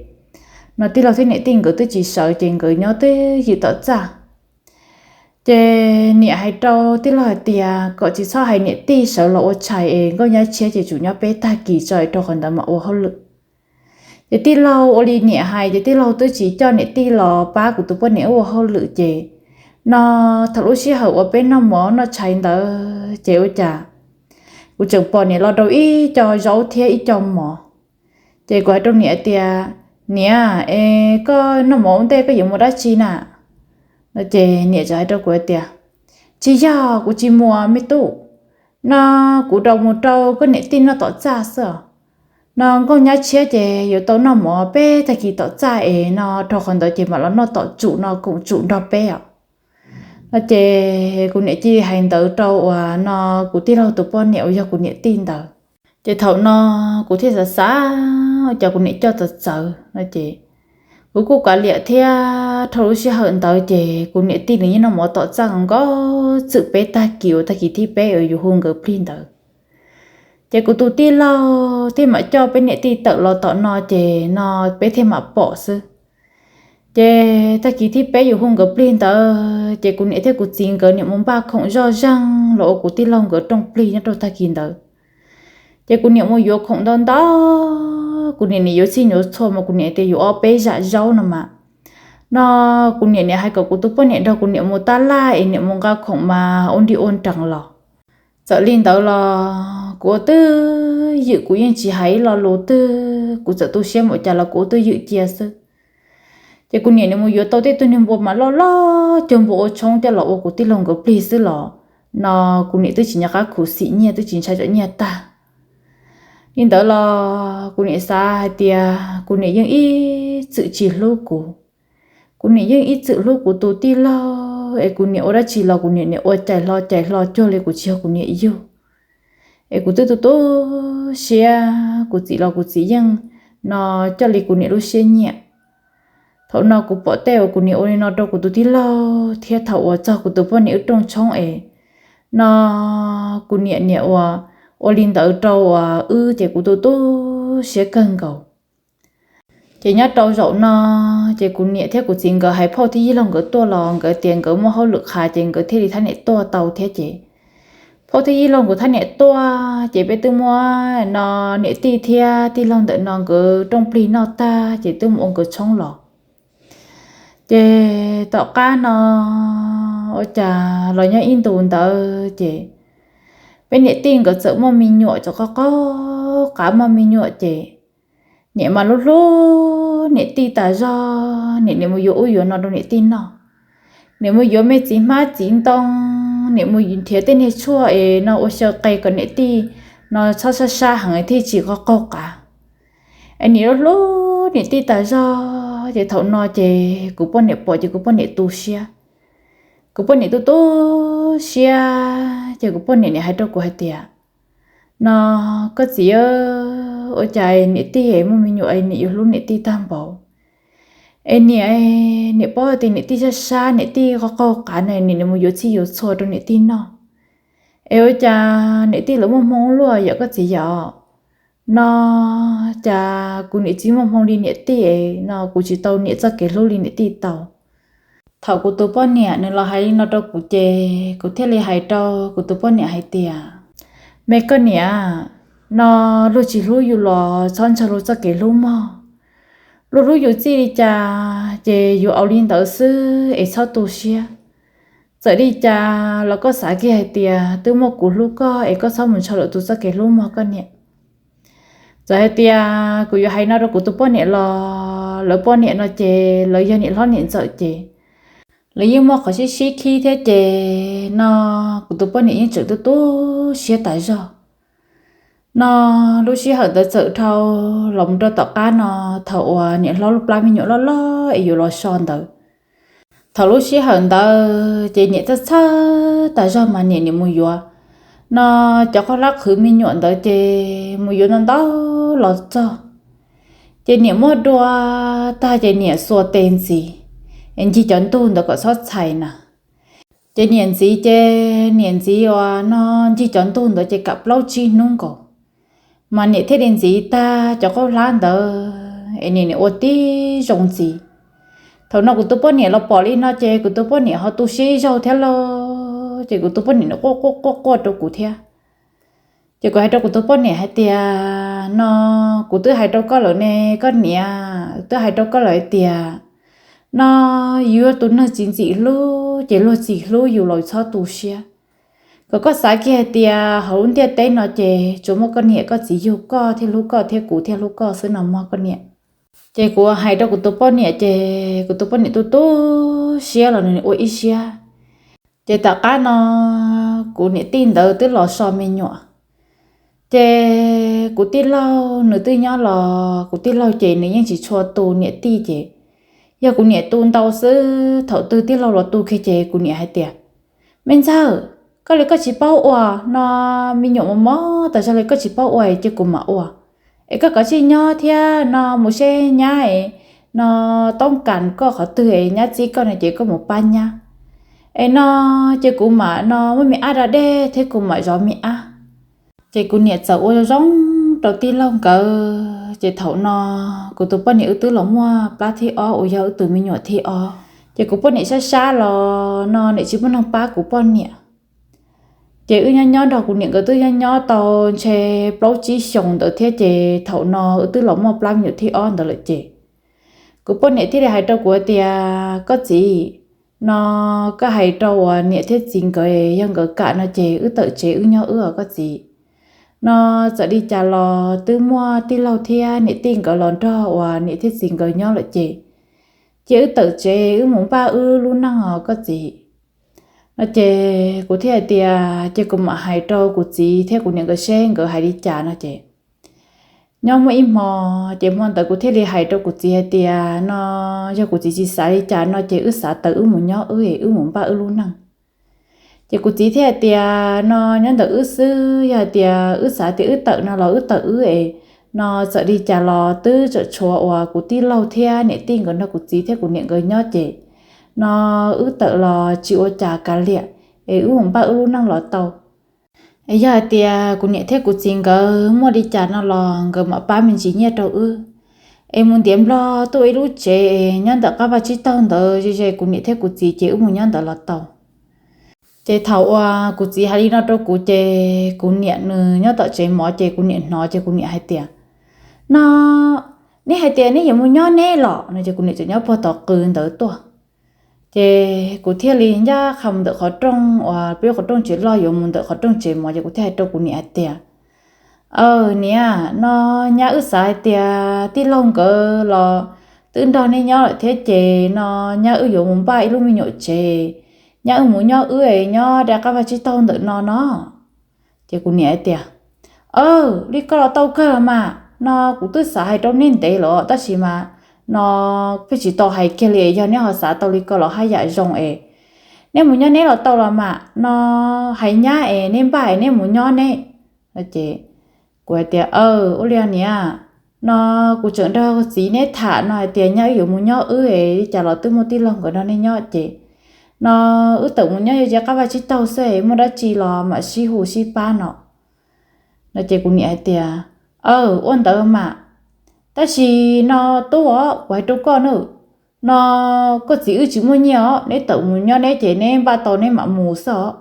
no tij laug thiab niam tij nkawd twb tsis sawv ces nkawd nyob twb ywm tom txaj. Ces niam hais rau tij laug hais tias kom tsis txhob hais niam tij sawv los ua tshais es nkauj nyab tshiab ces tsum nyob peb tag kis tso rau qhov ntawd mam ua hauj lwm. Ces tij laug ua li niam hais ces tij laug twb tsis coj niam tij los pab kuv tus poj niam wb ua hauj lwm ces no thaum lub sij hawm uas peb noj mov noj tshais ntawd ces ua cas kuv tseem pom niam los rau ib co zaub thiab ib co mov. Ces kuv hais rau niam tias, Niam, es koj noj mov ua ntej koj yuav mus dab tsi na? No ces niam txawm hais rau kuv tias, Tsis yog, kuv tsis mus me tub. No kuv rau mus rau koj niam tij noj tom txaj xwb os. No nkauj nyab tshiab ces yuav tau noj mov peb tag kis tom txaj es no rau qhov ntawd ces mam los noj tom tsum no koom tsum nrog peb os. No ces kuv niam cia li hais ntawd rau uas no kuv tij laug tus poj niam uas yog kuv niam tij ntawd. Ces thaum no kuv thiaj xav xav, Cas kuv niam coj txawv txawv no ces kuv kuj kav liam thiab. Dhau lub sij hawm ntawd ces kuv niam tij nws yeej noj mov tom txaj nkaus txwm peb tag kis uas tag kis thib peb uas yus hu nkawd plig ntawd. Ces kuv tus tij laug thiaj mam coj peb niam tij tawm los tom no ces no peb thiaj mam pom xwb. Ces tag kis thib peb yus hu nkawd plig ntawd ces kuv niam thiab kuv txiv nkawd niam mus npaj khoom zoj zeeg los ua kuv tij laug nkawd rooj plig nyob rau tag kis ntawd. Ces kuv niam mus yuav khoom ntau ntau, kuv niam niam yuav txhij yuav txhua mas kuv niam tias yuav ob peb zam zaub no mas. No kuv niam niam hais kom kuv tus poj niam nrog kuv niam mus tab laj es niam mus nqa khoom mas ua nri ua nrees los. Txawm li ntawd los kuv ua twj ywm, kuv yeej tsis hais ib lo lus twg, kuv txawm tu siab npaum cas los kuv ua twj ywm cia xwb. Ces kuv niam niam mus yuav tau tej tug niag npua mas loj loj cuag npua ua tshoob coj los ua kuv tij laug nkawd plig xwb los no kuv niam twb tsis nco qab khuv xim nyiaj, twb tsis ntshai tsam nyiaj tag. Li ntawd los kuv niam xav hais tias kuv niam yeej ib txwm tsis hlub kuv. Kuv niam yeej ib txwm hlub kuv tus tij laug es kuv niam ua dab tsi los kuv niam niam ua cais hlo cais hlo cuag li kuv tsis yog kuv niam yug. Es kuv twb tu tu siab, kuv txiv los kuv txiv yeej no coj li kuv niam lub siab nyiam. Thaum no kuv pom tej uas kuv niam ua li no rau kuv tus tij laug thiab thaum uas txog kuv tus poj niam wb rooj tshoob es no kuv niam niam ua, ua li ntawd rau uas wb ces kuv tu tu siab kawg nkaus. Ces nyob rau zaum no ces kuv niam thiab kuv txiv nkawd hais phauj thiab yij laug nkawd tuaj los nkawd tias nkawd muaj hauj lwm qha ces nkawd thiaj li thab niam tuaj tau thiab ces phauj thiab yij laug nkawd thab niam tuaj ces peb twb muab no niam tij thiab tij laug ntawm no nkawd rooj plig noj tag ces twb mus ua nkawd tshoob los. Ces tom qab no ua cas los nyob ib ntus ntawd ces peb niam tij nkawd txawm muaj me nyuam, txawm qaug qaug qav muaj me nyuam ces niam mas hlub hlub niam tij tas zog, niam niam mus yuav ub yuav no rau niam tij noj. Niam mus yuav me txiv hmab txiv ntoo, niam mus nrhiav tej niag tshuaj es no ua xyaw qe kom niam tij no txhob sab sab heev thiaj tsis qaug qaug qav. Es niam hlub hlub niam tij tas zog ces thaum no ces kuv poj niam pom ces kuv poj niam tu siab. Kuv poj niam tu tu siab ces kuv poj niam niam hais rau kuv hais tias, no koj txiv, ua cas niam tij es muaj me nyuam es niam yuav hlub niam tij tag npaum. Es niam, niam paub tias niam tij sab sab, niam tij qaug qaug qav na, niam niam mus yuav txhij yuav txhua rau niam tij noj. Es ua cas niam tij lawv muaj hmoo luaj yom koj txiv yom? No cas kuv niam tsis muaj hmoo li niam tij no, kuv tsis tau niam txoj kev hlub li niam tij tau. Thaum kuv tus poj niam nws los hais li no rau kuv ces kuv thiaj li hais rau kuv tus poj niam hais tias, me koj niam, no luag tsis hlub yus los txhob ntshaw luag txoj kev hlub mog. Luag hlub yus txij li cas ces yus ua li ntawd xwb es txhob tu siab. Txawm li cas los koj xav kiag hais tias twb muaj kuv hlub koj es koj txhob mus ntshaw lwm tus txoj kev hlub mog koj niam. Txawm hais tias kuv yuav hais no rau kuv tus poj niam los lawv poj niam no ces lawv yog niam hlob niam ntxawm ces lawv yeej muaj qhov sib sib khib thiab ces no kuv tus poj niam yeej tseem tu tu siab tas zog. No lub sij hawm ntawd txawm dhau los mus rau tom qab no, thaum uas niam hlob lub plab me nyuam loj loj es yuav los so ntawd, thaum lub sij hawm ntawd ces niam txhawj txhawj tas zog mas niam niam mus yuav. No cov qhaub hlab qhwv me nyuam ntawd ces mus yuav ntau ntau los txog, ces niam muab dua tag ces niam xuas tes ntxiv, es ncig cov ntug ntawd kom txhob txhais na. Ces niam ntxiv ces niam ntxiv uas no ncig cov ntug ntawd ces kam plaub tsib hnub nkaus, mas niam thiaj li ntxiv tag cov qhaub hlab ntawd es niam niam ua tib zoo ntxiv. Thaum no kuv tus poj niam los pom li no ces kuv tus poj niam ho tu siab ib zaug thiab lauj, ces kuv tus poj niam nws quaj quaj quaj quaj rau kuv thiab. Ces kuv hais rau kuv tus poj niam hais tias, no kuv twb hais rau koj lawm ne koj niam, twb hais rau koj lawm hais tias, no yus yog tus neeg tsis ntxim hlub ces luag tsis hlub yus los txhob tu siab. Kom koj xav kiag hais tias hauv lub ntiaj teb no ces tsuas muaj koj niam koj txiv yug koj thiaj hlub koj thiab kuv thiaj hlub koj xwb no mog koj niam. Ces kuv hais rau kuv tus poj niam ces kuv tus poj niam tu tu siab los nws ua ib siab. Ces tom qab no kuv niam tij ntawd twb los so me nyuam. Ces kuv tij laug nws twb nyob los kuv tij laug ces nws yeej tsis tshua tu niam tij ces yog kuv niam tu ntau xwb. Thaum twg tij laug los tu kiag ces kuv niam hais tias, Me ntxawg, koj li koj tsis paub ua no, me nyuam mos mos tas zog li koj tsis paub ua ces kuv mam ua. Es koj kav tsij nyob thiab no mus seb nyab no toob kas koj qhov twg es nyab txib koj no ces koj mus pab nyab. Es no ces kuv mam no muab me ab da dej thiab kuv mam zov me ab. Ces kuv niam txawm ua zoo rau tij laug nkawd ces thaum no kuv tus poj niam wb twb los muaj plab thib ob uas yog wb tus me nyuam thib ob. Ces kuv poj niam sab sab los no niam tsis muaj neeg pab kuv poj niam. Ces wb nyob nyob nrog kuv niam nkawd twb nyob nyob tau ntshe plaub tsib xyoos ntawd thiab ces thaum no wb twb los muaj plab me nyuam thib ob ntawd lawm ces kuv poj niam thiaj li hais rau kuv hais tias, Koj txiv, no koj hais rau uas niam thiab txiv nkawd, yog nkawd kam no ces wb tawm tsev wb nyob wb os koj txiv. No txawm li cas los twb muaj tij laug thiab niam tij nkawd los nrog uas niam thiab txiv nkawd nyob lawm ces, ces wb tawm tsev wb mus npaj wb lub neej os koj txiv. No ces kuv thiaj hais tias ces kuv mam hais rau kuv txiv thiab kuv niam nkawd seb nkawd hais li cas no ces nyob muaj ib hmo, ces hmo ntawd kuv thiaj li hais rau kuv txiv hais tias no yog kuv txiv tsis xav li cas no ces wb xav tawm wb mus nyob wb es wb mus npaj wb lub neej. Ces kuv txiv thiaj hais tias no nyob ntawm wb xwb, yog hais tias wb xav tias wb tawm no los wb tawm wb es no txawm li cas los twb tseem tshuav uas kuv tij laug thiab niam tij nkawd nrog kuv txiv thiab kuv niam nkawd nyob ces no wb tawm los tsis ua cas kav liam es wb mus npaj wb lub neej los tau. Es yog hais tias kuv niam thiab kuv txiv nkawd muaj li cas no los nkawd mam pab me ntsis nyiaj rau wb es mus ntiav nplog tuaj ua ib lub tsev es nyob ntawm qab vaj tsib taug ntawd ze ze kuv niam thiab kuv txiv ces wb mus nyob ntawd los tau. Ces thaum uas kuv txiv hais li no rau kuv ces kuv niam nws nyob tom tsev mov ces kuv niam hnov ces kuv niam hais tias, No neb hais tias neb yuav mus nyob neb los no ces kuv niam tseem nyob puag tom qw ntawd tuaj. Ces kuv thiaj li ncaj qha mus ntawm qhov rooj uas peb qhov rooj tsev loj yuav mus ntawm qhov rooj tsev mov ces kuv thiaj hais rau kuv niam hais tias, Aw niam, no nyab wb xav hais tias tij laug nkawd los twb nrog neb nyob lawm thiab ces no nyab wb yuav mus npaj ib lub me nyuam tsev, nyab wb mus nyob wb es nyob dai qab vaj tsib taug ntawm no no. Ces kuv niam hais tias, Aw, li ko los tau kawg los mas, no kuv twb xav hais rau neb ntev los tab sis mas no peb tsis tau hais kiag li, yog neb ho xav tau li ko los haj yam zoo es neb mus nyob neb los tau los mas, no hais nyab es neb npaj es neb mus nyob neb. Ces kuv hais tias, Aw, ua li niam, no kuv tseem nrog txiv neb tham no hais tias nyab wb yuav mus nyob wb es li cas los twb muaj tij laug nkawd nrog neb nyob ces no wb tawm mus nyob ze qab vaj tsib taug xwb es muaj dab tsi los mam sib hu sib pab no. No ces kuv niam hais tias, Aw, ua ntawd mas, tab sis no tub os, kuv hais rau koj nawb, no koj txiv wb tsis muaj nyiaj os, neb tawm mus nyob neb ces neb npaj tau neb mam mus xwb os.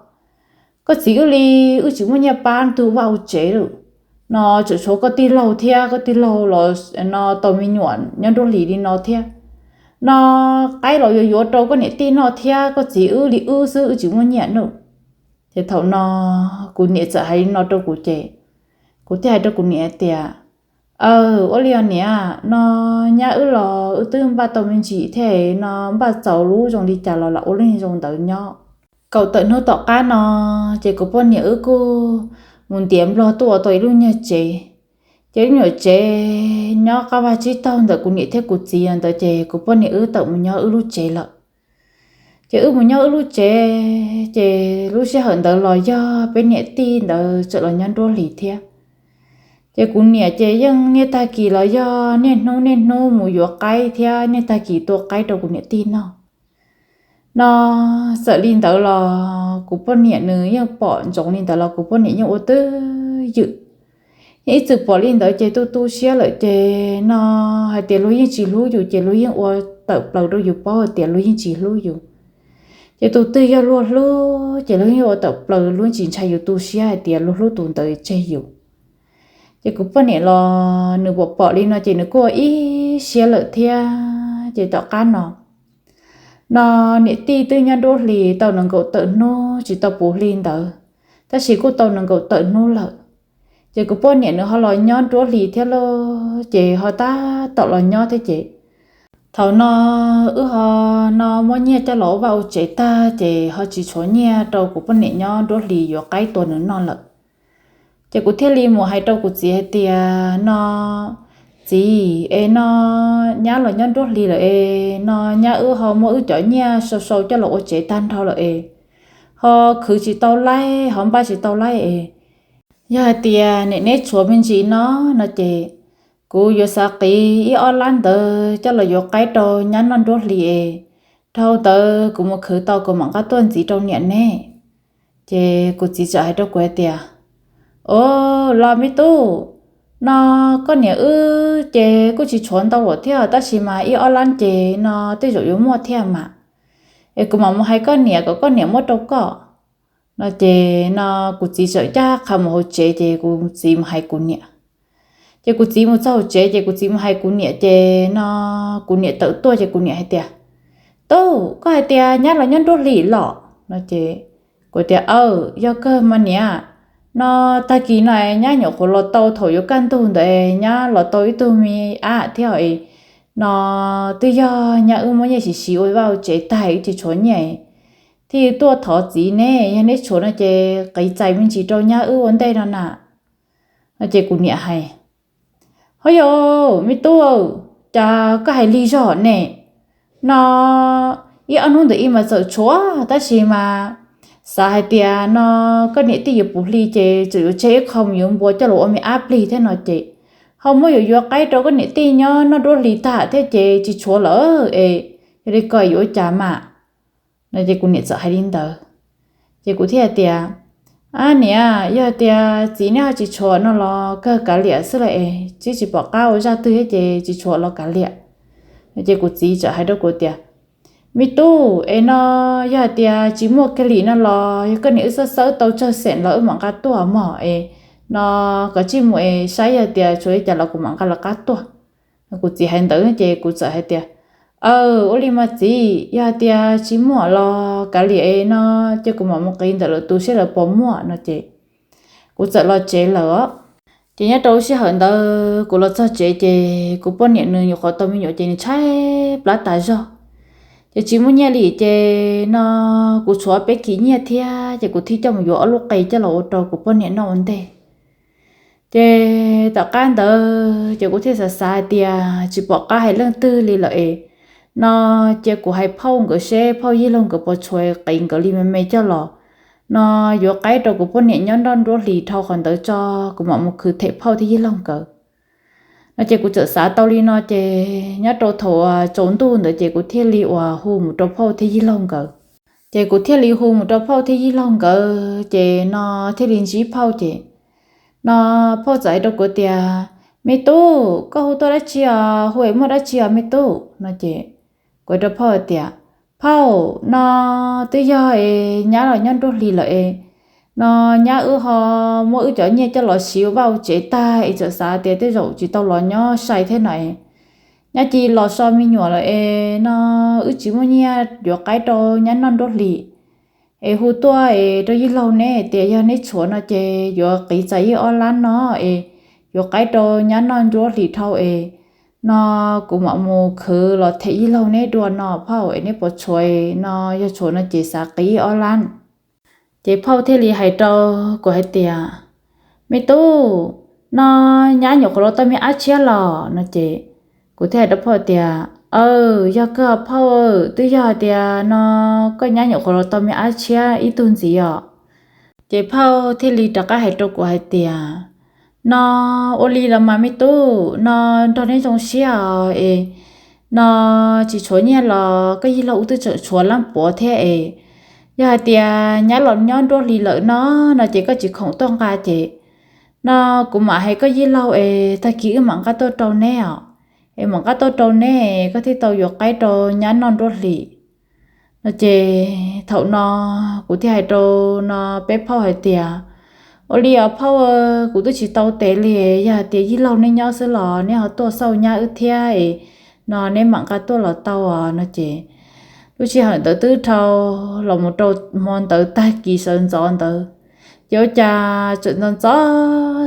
Koj txiv wb li wb tsis muaj nyiaj pab ntug vaj hauv tsev lawm, no tseem tshuav koj tij laug thiab koj tij laug los no tau me nyuam nyob nruab hlis li no thiab, no qaib los yuav yuav rau koj niam tij noj thiab koj txiv wb li wb xwb wb tsis muaj nyiaj nawb. Ces thaum no kuv niam txawm hais li no rau kuv ces kuv thiaj hais rau kuv niam hais tias, Aw, ua li os niam, no nyab wb los wb twb npaj tau me ntsis thiab no npaj txaus lub zoo li cas los lam ua lub zoo ntawd nyob. Kaum tawm hnub tom qab no ces kuv poj niam wb kuj mus ntiav nplog tuaj ua tau ib lub nyuag tsev. Ces lub nyuag tsev nyob qab vaj tsib taug ntawm kuv niam thiab kuv txiv ntawd ces kuv poj niam wb tawm mus nyob wb lub tsev lawm. Ces wb mus nyob wb lub tsev, ces lub sij hawm ntawd los yog peb niam tij ntawd tseem los nyob nruab hlis thiab. Ces kuv niam ces yeej niaj tag kis los yog niaj hnub niaj hnub mus yuav qaib thiab niaj tag kis tua qaib rau kuv niam tij noj. No txawm li ntawd los kuv poj niam nws yeej pom ntsoov li ntawd los kuv poj niam yeej ua twj ywm. Yeej ib txwm pom li ntawd ces tu tu siab lawm ces no hais tias luag yeej tsis hlub yus ces luag yeej ua tawm plaws rau yus paub hais tias luag yeej tsis hlub yus. Ces tus twg yog luag hlub ces luag yeej ua tawm plaws, luag tsis ntshai yus tu siab hais tias luag hlub tus ntawd tseg yus. Ces kuv poj niam los nws pom pom li no ces nws kuj ua ib siab lawm thiab. Ces tom qab no, no niam tij twb nyob nruab hlis tau nees nkaum tawm hnub tsis tau puv hli ntawd, tab sis kuj tau nees nkaum tawm hnub lawm. Ces kuv poj niam nws ho los nyob nruab hlis thiab lauj, ces ho tab tom los nyob thiab ces thaum no wb ho no muab nyiaj coj los ua vaj ua tsev tag ces ho tsis tshuav nyiaj rau kuv poj niam nyob nruab hlis yuav qaib tua nws noj lawm. Ces kuv thiaj li mus hais rau kuv txiv hais tias, no txiv es no nyab los nyob nruab hlis lawm es no nyab wb ho muab wb cov nyiaj sau sau coj los ua tsev tag nrho lawm es ho khwv tsis tau laij ho npaj tsis tau laij es yog hais tias niam neb tshuav me ntsis no, no ces kuv yuav xav qiv ib ob lab ntawd coj los yuav qaib rau nyab noj nruab hlis es dhau ntawd kuv mus khwv tau kuv mam nqa tuaj ntxiv rau niam neb. Ces kuv txiv txawm hais rau kuv hais tias, o, los me tub, no koj niam wb ces kuj tsis tshuav ntau luam thiab tab sis mas ib ob lab ces no tej zaum yuav muaj thiab mas, es kuv mam mus hais koj niam kom koj niam muab rau koj. No ces no kuv txiv txawm ncaj qha mus hauv tsev ces kuv txiv mus hais kuv niam. Ces kuv txiv mus txog hauv tsev ces kuv txiv mus hais kuv niam ces no kuv niam tawm tuaj ces kuv niam hais tias, tub, koj hais tias nyab los nyob nruab hlis los? No ces kuv tias, aw, yog kawg mas niam, no tag kis no nyab nyuam qhuav los tau thaum yuav kaj ntug ntawd nyab los tau ib tug me ab thiab no twb yog nyab wb muab nyiaj siv siv ua vaj ua tsev tag wb tsis tshuav nyiaj thiaj tuaj thov txiv neb, yog neb tshuav no ces qiv txais me ntsis rau nyab wb ua ntej no na. No ces kuv niam hais, ho yog me tub, cas koj hais lig zog ne? No ib ob hnub ntawd ib mas txawm tshuav tab sis mas xav hais tias no koj niam tij yuav puv hli ces txawm yuav tseg ib qho mus yuav npua coj los ua me ab plig thiab no ces ho muab yuav yuav qaib rau koj niam tij nyob noj nruab hlis tag thiab ces tsis tshuav lawm es yog li ko yuav ua cas mas. No ces kuv niam txawm hais li ntawd ces kuv thiaj hais tias, a niam, yog hais tias txiv neb ho tsis tshuav no los kawg kav liam xwb los es twb tsis pom qab ua zaj twg thiab ces tsis tshuav los kav liam. No ces kuv txiv txawm hais rau kuv tias, me tub, es no yog hais tias tsis muaj kiag li no los yog koj niam wb xawb xawb tau tsawg xeem los wb mam nqa tuaj mog es no koj tsij mus es saib yog tias tshuav li cas los kuv mam nqa lawv qab tuaj. Kuv txiv hais ntawd ces kuv txawm hais tias, aw, ua li mas txiv, yog hais tias tsis muaj los kav liam es no ces kuv mam mus qiv ntawm lawv tus seb lawv puas muaj no ces kuv txawm los tsev lawm os. Ces nyob rau lub sij hawm ntawd kuv los txog tsev ces kuv poj niam nws nyuam qhuav tau me nyuam ces nws tshaib plab tas zog. Ces tsis muaj nyiaj li ces no kuv tshuav peb kis nyiaj thiab ces kuv thiaj coj mus yuav ob lub qe coj los ua rau kuv poj niam noj ua ntej. Ces tom qab ntawd ces kuv thiaj xav xav hais tias tsis pom qab hais leej twg li lawm es no cia kuv hais phauj nkawd seb phauj yij laug nkawd puas tshuav qiv nkawd li me me coj los no yuav qaib rau kuv poj niam nyob nroj nruab hlis dhau qhov ntawd tso, kuv mam mus khwv them phauj thiab yij laug nkawd. No ces kuv txawm xav tau li no ces nyob rau thaum tsaus ntuj ntawd ces kuv thiaj li uas hu mus rau phauj thiab yij laug nkawd. Ces kuv thiaj li hu mus rau phauj thiab yij laug nkawd ces no thiaj li ntsib phauj ces no phauj txawm hais rau kuv tias, me tub, koj hu tuaj dab tsi os, hu es muaj dab tsi os me tub? No ces kuv hais rau phauj tias, phauj, no twb yog es nyab los nyob nruab hlis lawm es no nyab wb ho muab wb cov nyiaj coj los siv ua vaj ua tsev tag es txawm xav tias tej zaum tsis tau los nyob sai thiab no es nyab cia li los so me nyuam lawm es no wb tsis muaj nyiaj yuav qaib rau nyab noj nruab hlis. Es hu tuaj es rau yij laug neb tias yog neb tshuav no ces yuav qiv txais ib ob lab no es yuav qaib rau nyab noj nruab hlis dhau es no kuv mam mus khwv los them yij laug neb dua no phauj es neb puas tshuav no, yog tshuav no ces xav qiv ib ob lab. Ces phauj thiaj li hais rau kuv hais tias, me tub, no nyab nyuam qhuav los tau me ab tshiab los? No ces kuv thiaj hais rau phauj tias, aw, yog kawg phauj, twb yog hais tias no koj nyab nyuam qhuav los tau me ab tshiab ib tug ntxiv os. Ces phauj thiaj li rov qab hais rau kuv hais tias, no ua li los mas me tub, no nrog neb zoo siab os es no tsis tshuav nyiaj los koj yij laug wb twb tseem tshuav lab puav thiab es yog hais tias nyab los nyob nruab hlis lawm no, no ces koj tsis khoom tuaj nqa ces no kuv mam hais koj yij laug es tag kis wb mam nqa tuaj rau neb os, es mam nqa tuaj rau neb koj thiaj tau yuav qaib rau nyab noj nruab hlis. No ces thaum no kuv thiaj hais rau no peb phauj hais tias, ua li os phauj, kuv twb tsis tau tes li, yog hais tias yij laug neb nyob xwb los neb ho tuaj xauj nyab wb thiab es no neb mam nqa tuaj los tau os. No ces lub sij hawm ntawd twb dhau los mus rau hmo ntawd tag kis sawv ntxov ntawd Ces ua cas tseem ntxov ntxov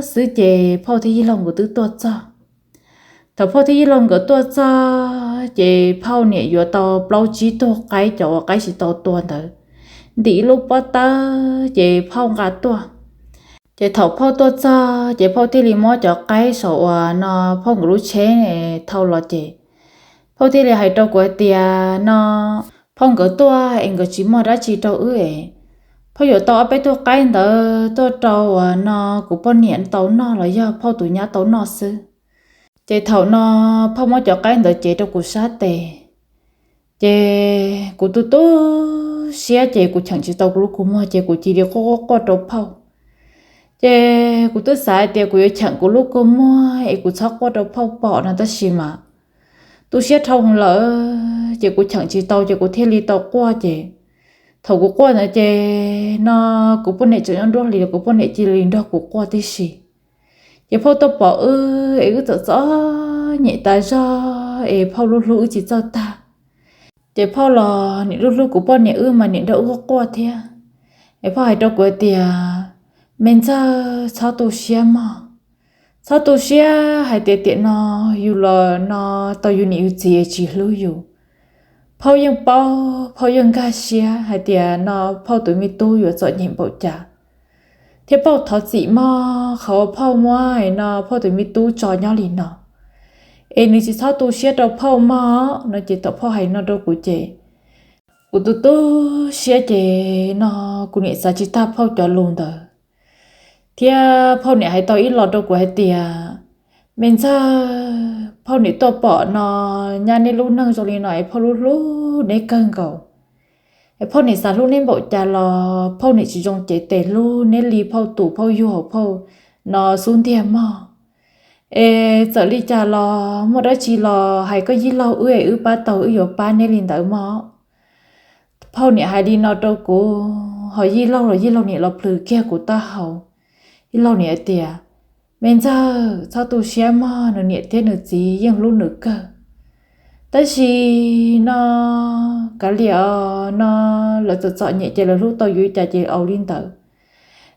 xwb ces phauj thiab yij laug nkawd twb tuaj txog. Thaum phauj thiab yij laug nkawd tuaj txog ces phauj niam yuav tau plaub tsib tug qaib, cov uas qaib tsis tau tua ntawd, ntim ib lub pob tawb ces phauj nqa tuaj. Ces thaum phauj tuaj txog ces phauj thiaj li muab cov qaib saum uas no phauj nkawd lub tsheb thau los ces phauj thiaj li hais rau kuv hais tias no phauj nkawd tuaj es nkawd tsis muaj dab tsi rau wb es phauj yuav tau ob peb tug qaib ntawd tuaj rau uas no kuv poj niam tau noj los yog phauj tus nyab tau noj xwb. Ces thaum no phauj muab cov qaib ntawd cev rau kuv sab tes, ces kuv tu tu siab ces kuv cheem tsis tau kuv lub kua muag ces kuv cia li quaj quaj quaj rau phauj. Ces kuv twb xav hais tias kuv yuav cheem kuv lub kua muag es kuv txhob quaj rau phauj pom no tab sis mas tu siab dhau lawm ces kuv cheem tsis tau ces kuv thiaj li tau quaj ces thaum kuv quaj ntawd ces no kuv poj niam tseem nyob nruab hlis los kuv poj niam cia li nrog kuv quaj tib si. Ces phauj tuaj pom wb es wb txom txom nyem tas zog es phauj lub hlub wb tsis txawj tag. Ces phauj los niam lub hlub kuv poj niam wb mas niam nrog wb quaj thiab. Es phauj hais rau kuv tias, Me Ntxawg, txhob tu siab mog, txhob tu siab hais tias tiam no yus los no tau yus niam yus txiv tsis hlub yus. Phauj yeej paub, phauj yeej nkag siab hais tias no phauj tus me tub yuav txom nyem npaum cas thiab phauj thov txim mog qhov phauj muab no phauj tus me tub tso nyob li no, es nws tsis txhob tu siab rau phauj mog no. Ces thaum phauj hais no rau kuv ces kuv tu tu siab ces no kuv niam xav tsis tag phauj cov lus ntawd. Thiab phauj niam hais tau ib los rau kuv hais tias, Me Ntxawg, phauj niam tuaj pom no nyab neb lub neej zoo li no es phauj lub hlub neb kawg nkaus. Es phauj niam xav hlub neb npaum cas los phauj niam tsis zoo cev tes hlub neb li phauj tus phauj yug hauv phauj no xub ntiag mog. Es txawm li cas los muaj dab tsi los hais koj yij laug wb es wb pab tau wb yuav pab neb li ntawd mog. Phauj niam hais li no rau kuv, ho yij laug los yij laug niam los plhws kiag kuv taub hau. Yij laug niam hais tias, Me Ntxawg, txhob tu siab mog, nws niam thiab nws txiv yeej hlub nws kawg. Tab sis no kav liam os, no lawv txom txom nyem ces lawv hlub tau yus li cas ces ua li ntawd.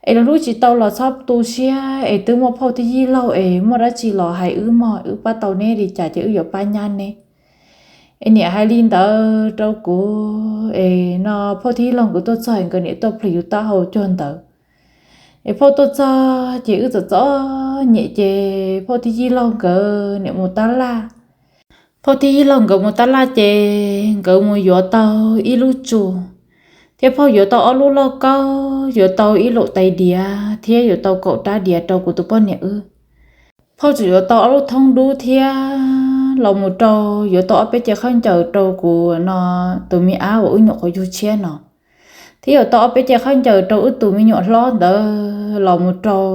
Es lawv hlub tsis tau los txhob tu siab, es twb muaj phauj thiab yij laug es muaj dab tsi los hais wb mog, wb pab tau neb li cas ces wb yuav pab nyab neb. Es niam hais li ntawd rau kuv, es no phauj thiab yij laug nkawd tuaj txog es nkawd niam tuaj plhws yus taub hau cuag ntawd. Es phauj tuaj txog ces wb txom txom nyem ces phauj thiab yij laug nkawd niam mus tab laj. Phauj thiab yij laug nkawd mus tab laj ces nkawd mus yuav tau ib lub tsu, thiab phauj yuav tau ob lub lauj kaub, yuav tau ib laum tais diav thiab yuav tau kaum rab diav rau kuv tus poj niam wb. Phauj tseem yuav tau ob lub thoob dub thiab los mus rau, yuav tau ob peb ce khaub ncaws rau kuv no tus me ab uas wb nyuam qhuav yug tshiab no, thiab yuav tau ob peb ce khaub ncaws rau wb tus me nyuam hlob ntawd los mus rau.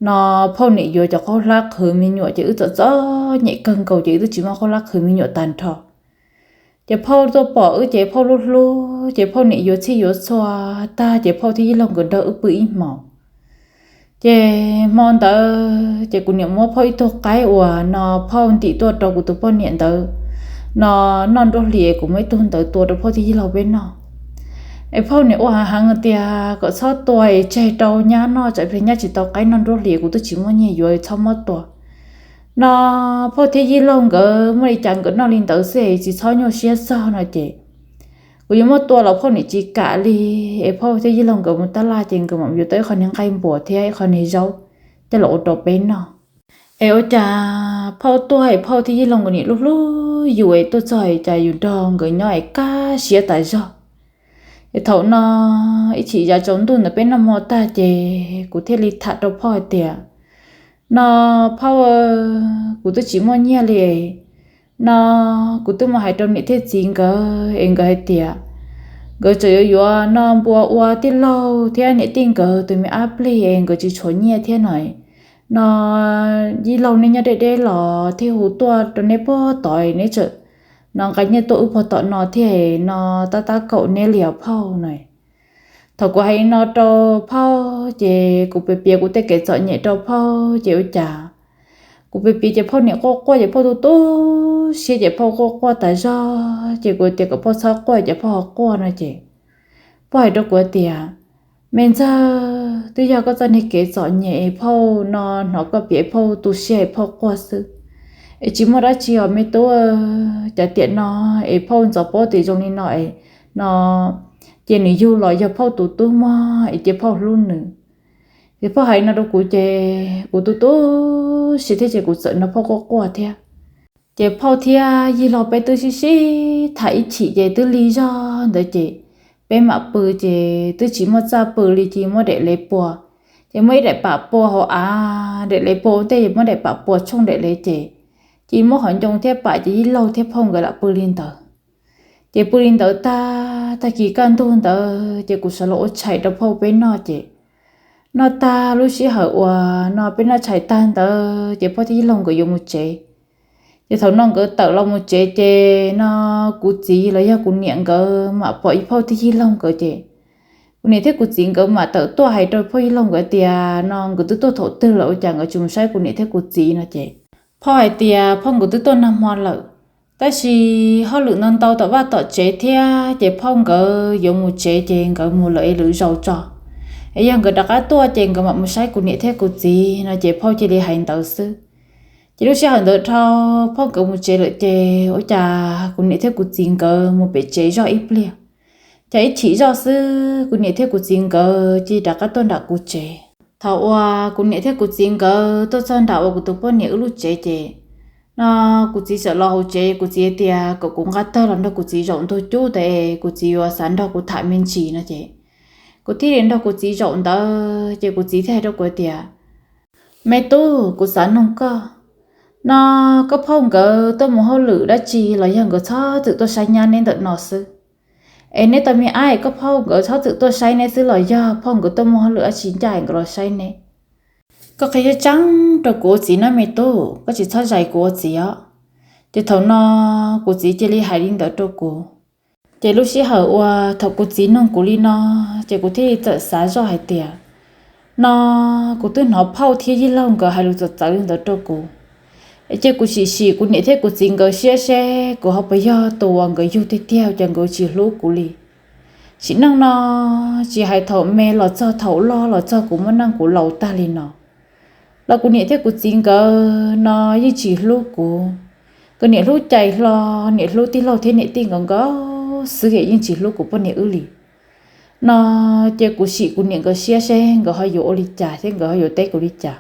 No phauj niam yuav cov khaub hlab qhwv me nyuam ces wb txom txom nyem kawg nkaus ces wb twb tsis muaj khaub hlab qhwv me nyuam tag nrho. Ces phauj tuaj pom wb ces phauj lub hlub ces phauj niam yuav txhij yuav txhua tag ces phauj thiab yij laug nkawd nrog wb pw ib hmos. Ces hmo ntawd ces kuv niam muab phauj ib tug qaib uas no phauj ntim tuaj rau kuv tus poj niam ntawd no noj nruab hlis, kuv muab ib tug ntawd tua rau phauj thiab yij laug peb noj. Es phauj niam ua heev heev tias kom txhob tua es tseg rau nyab noj, tsam pliag nyab tsis tau qaib noj nruab hlis kuv twb tsis muaj nyiaj yuav, txhob muab tua. No phauj thiab yij laug nkawd muaj li cas nkawd noj li ntawd xwb es tsis txhob nyuaj siab txog no ces kuv yuav muab tua los phauj niam tsis kam li. Es phauj thiab yij laug nkawd mus tab laj ces nkawd mam yuav tau ib qho niag nqaij npuas thiab ib qho niag zaub coj los ua rau peb noj. Es ua cas phauj tuaj es phauj thiab yij laug nkawd niam lub hlub yus es tuaj txog es cas yus nrog nkawd nyob es kaj siab tas zog. Es thaum no ib chim yav tsaus ntuj ntawd peb noj hmo tag ces kuv thiaj li tham rau phauj hais tias, no phauj, kuv twb tsis muaj nyiaj li. No kuv twb mus hais rau niam thiab txiv nkawd es nkawd hais tias nkawd tseem yuav yuav no npua ua tij laug thiab niam tij nkawd tus me ab plig es nkawd tsis tshuav nyiaj thiab no. No yij laug nej nyob deb deb los thiaj hu tuaj rau neb puag tod, neb tseem no nqa nyiaj tuaj wb puag tom no thiab no tab tab kaum neb li os phauj no. Thaum kuv hais li no rau phauj ces kuv piav piav kuv tej kev txom nyem rau phauj ces ua cas kuv piav piav ces phauj niam quaj quaj ces phauj tu tu siab ces phauj quaj quaj tas zog ces kuv tias kom phauj txhob quaj ces phauj ho quaj no ces phauj hais rau kuv tias, Me ntxawg, twb yog koj txoj niag kev txom nyem es phauj no hnov koj piav es phauj tu siab es phauj quaj xwb, es tsis muaj dab tsi os me tub. Cas tiam no es phauj ntxov paub tias zoo li no es no, ces nws yug los yog phauj tus tub mog es cia phauj hlub nws. Ces phauj hais no rau kuv ces kuv tu tu siab thiab ces kuv txawm nrog phauj quaj quaj thiab. Ces phauj thiab yij laug peb twb sib sib tham ib chim ces twb lig zog ntawd ces peb mam pw ces twb tsis muaj txaj pw li ces muab daim lev pua. Ces muab ib daim pam pua hauv av, daim lev pua ua ntej muab daim pam pua tshooj daim lev ces, ces muab qhov ncoo thiab pam ces yij laug thiab phauj nkawd lam pw li ntawd. Ces pw li ntawd tag, tag kis kaj ntug ntawd ces kuv sawv los ua tshais rau phauj peb noj ces noj tag lub sij hawm uas no peb noj tshais tag ntawd ces phauj thiab yij laug nkawd yuav mus tsev. Ces thaum no nkawd tawm los mus tsev ces no kuv txiv los yog kuv niam nkawd mam pom ib phauj thiab yij laug nkawd ces kuv niam thiab kuv txiv nkawd mam tawm tuaj hais rau phauj yij laug nkawd tias no nkawd twb tuaj thaum twg lawm ua cas nkawd tsis mus saib kuv niam thiab kuv txiv no ces phauj hais tias phauj nkawd twb tuaj nag hmo lawm, tab sis hauj lwm ntau ntau tom vaj tom tsev thiab ces phauj nkawd yuav mus tsev ces nkawd mus lawm es lwm zaus tso, es yog nkawd rov qab tuaj ces nkawd mam mus saib kuv niam thiab kuv txiv no ces phauj cia li hais ntawd xwb. Ces lub sij hawm ntawd dhau, phauj nkawd mus tsev lawm ces ua cas kuv niam thiab kuv txiv nkawd mus pem tsev zoj ib pliag, cas ib chim zoj xwb kuv niam thiab kuv txiv nkawd cia li rov qab tuaj nram kuv tsev. Thaum uas kuv niam thiab kuv txiv nkawd tuaj txog nram uas kuv tus poj niam wb lub tsev ces no kuv txiv txawm los hauv tsev, kuv txiv tias kom kuv nqa tawg los nrog kuv txiv zaum ntug cub ntawd es kuv txiv yuav xav nrog kuv tham me ntsis no ces kuv thiaj li nrog kuv txiv zaum ntawd ces kuv txiv thiaj hais rau kuv tias, me tub, kuv xav noog koj, no koj phauj nkawd tuaj mus hauj lwm dab tsi los yog nkawd txhob txwm tuaj saib nyab neb ntawm no xwb? Es neb tau me ab es koj phauj nkawd txhob txwm tuaj saib neb xwb los yog phauj nkawd tuaj mus hauj lwm dab tsi ncaj es nkawd los saib neb? Koj qhia tseeb tseeb rau kuv ua txiv nawb me tub, koj tsis txhob zais kuv ua txiv os. Ces thaum no kuv txiv cia li hais li ntawd rau kuv. Ces lub sij hawm uas thaum kuv txiv noog kuv li no, ces kuv thiaj li txawm xav zoj hais tias, no kuv twb hnov phauj thiab yij laug nkawd hais lus txawv txawv li ntawd rau kuv, es cia kuv sim sim kuv niam thiab kuv txiv nkawd siab seb kuv ho puas yog tus uas nkawd yug tiag tiag ces nkawd tsis hlub kuv li. Sim neej no tsis hais thaum me los txog thaum loj los txog kuv muaj neej kuv laus tag li no los kuv niam thiab kuv txiv nkawd no yeej tsis hlub kuv. Nkawd niam hlub cais hlo, niam hlub tij laug thiab niam tij nkawd nkawd xwb es yeej tsis hlub kuv poj niam wb li. No ces kuv sim kuv niam nkawd siab seb nkawd ho yuav ua li cas thiab nkawd ho yuav teb kuv li cas.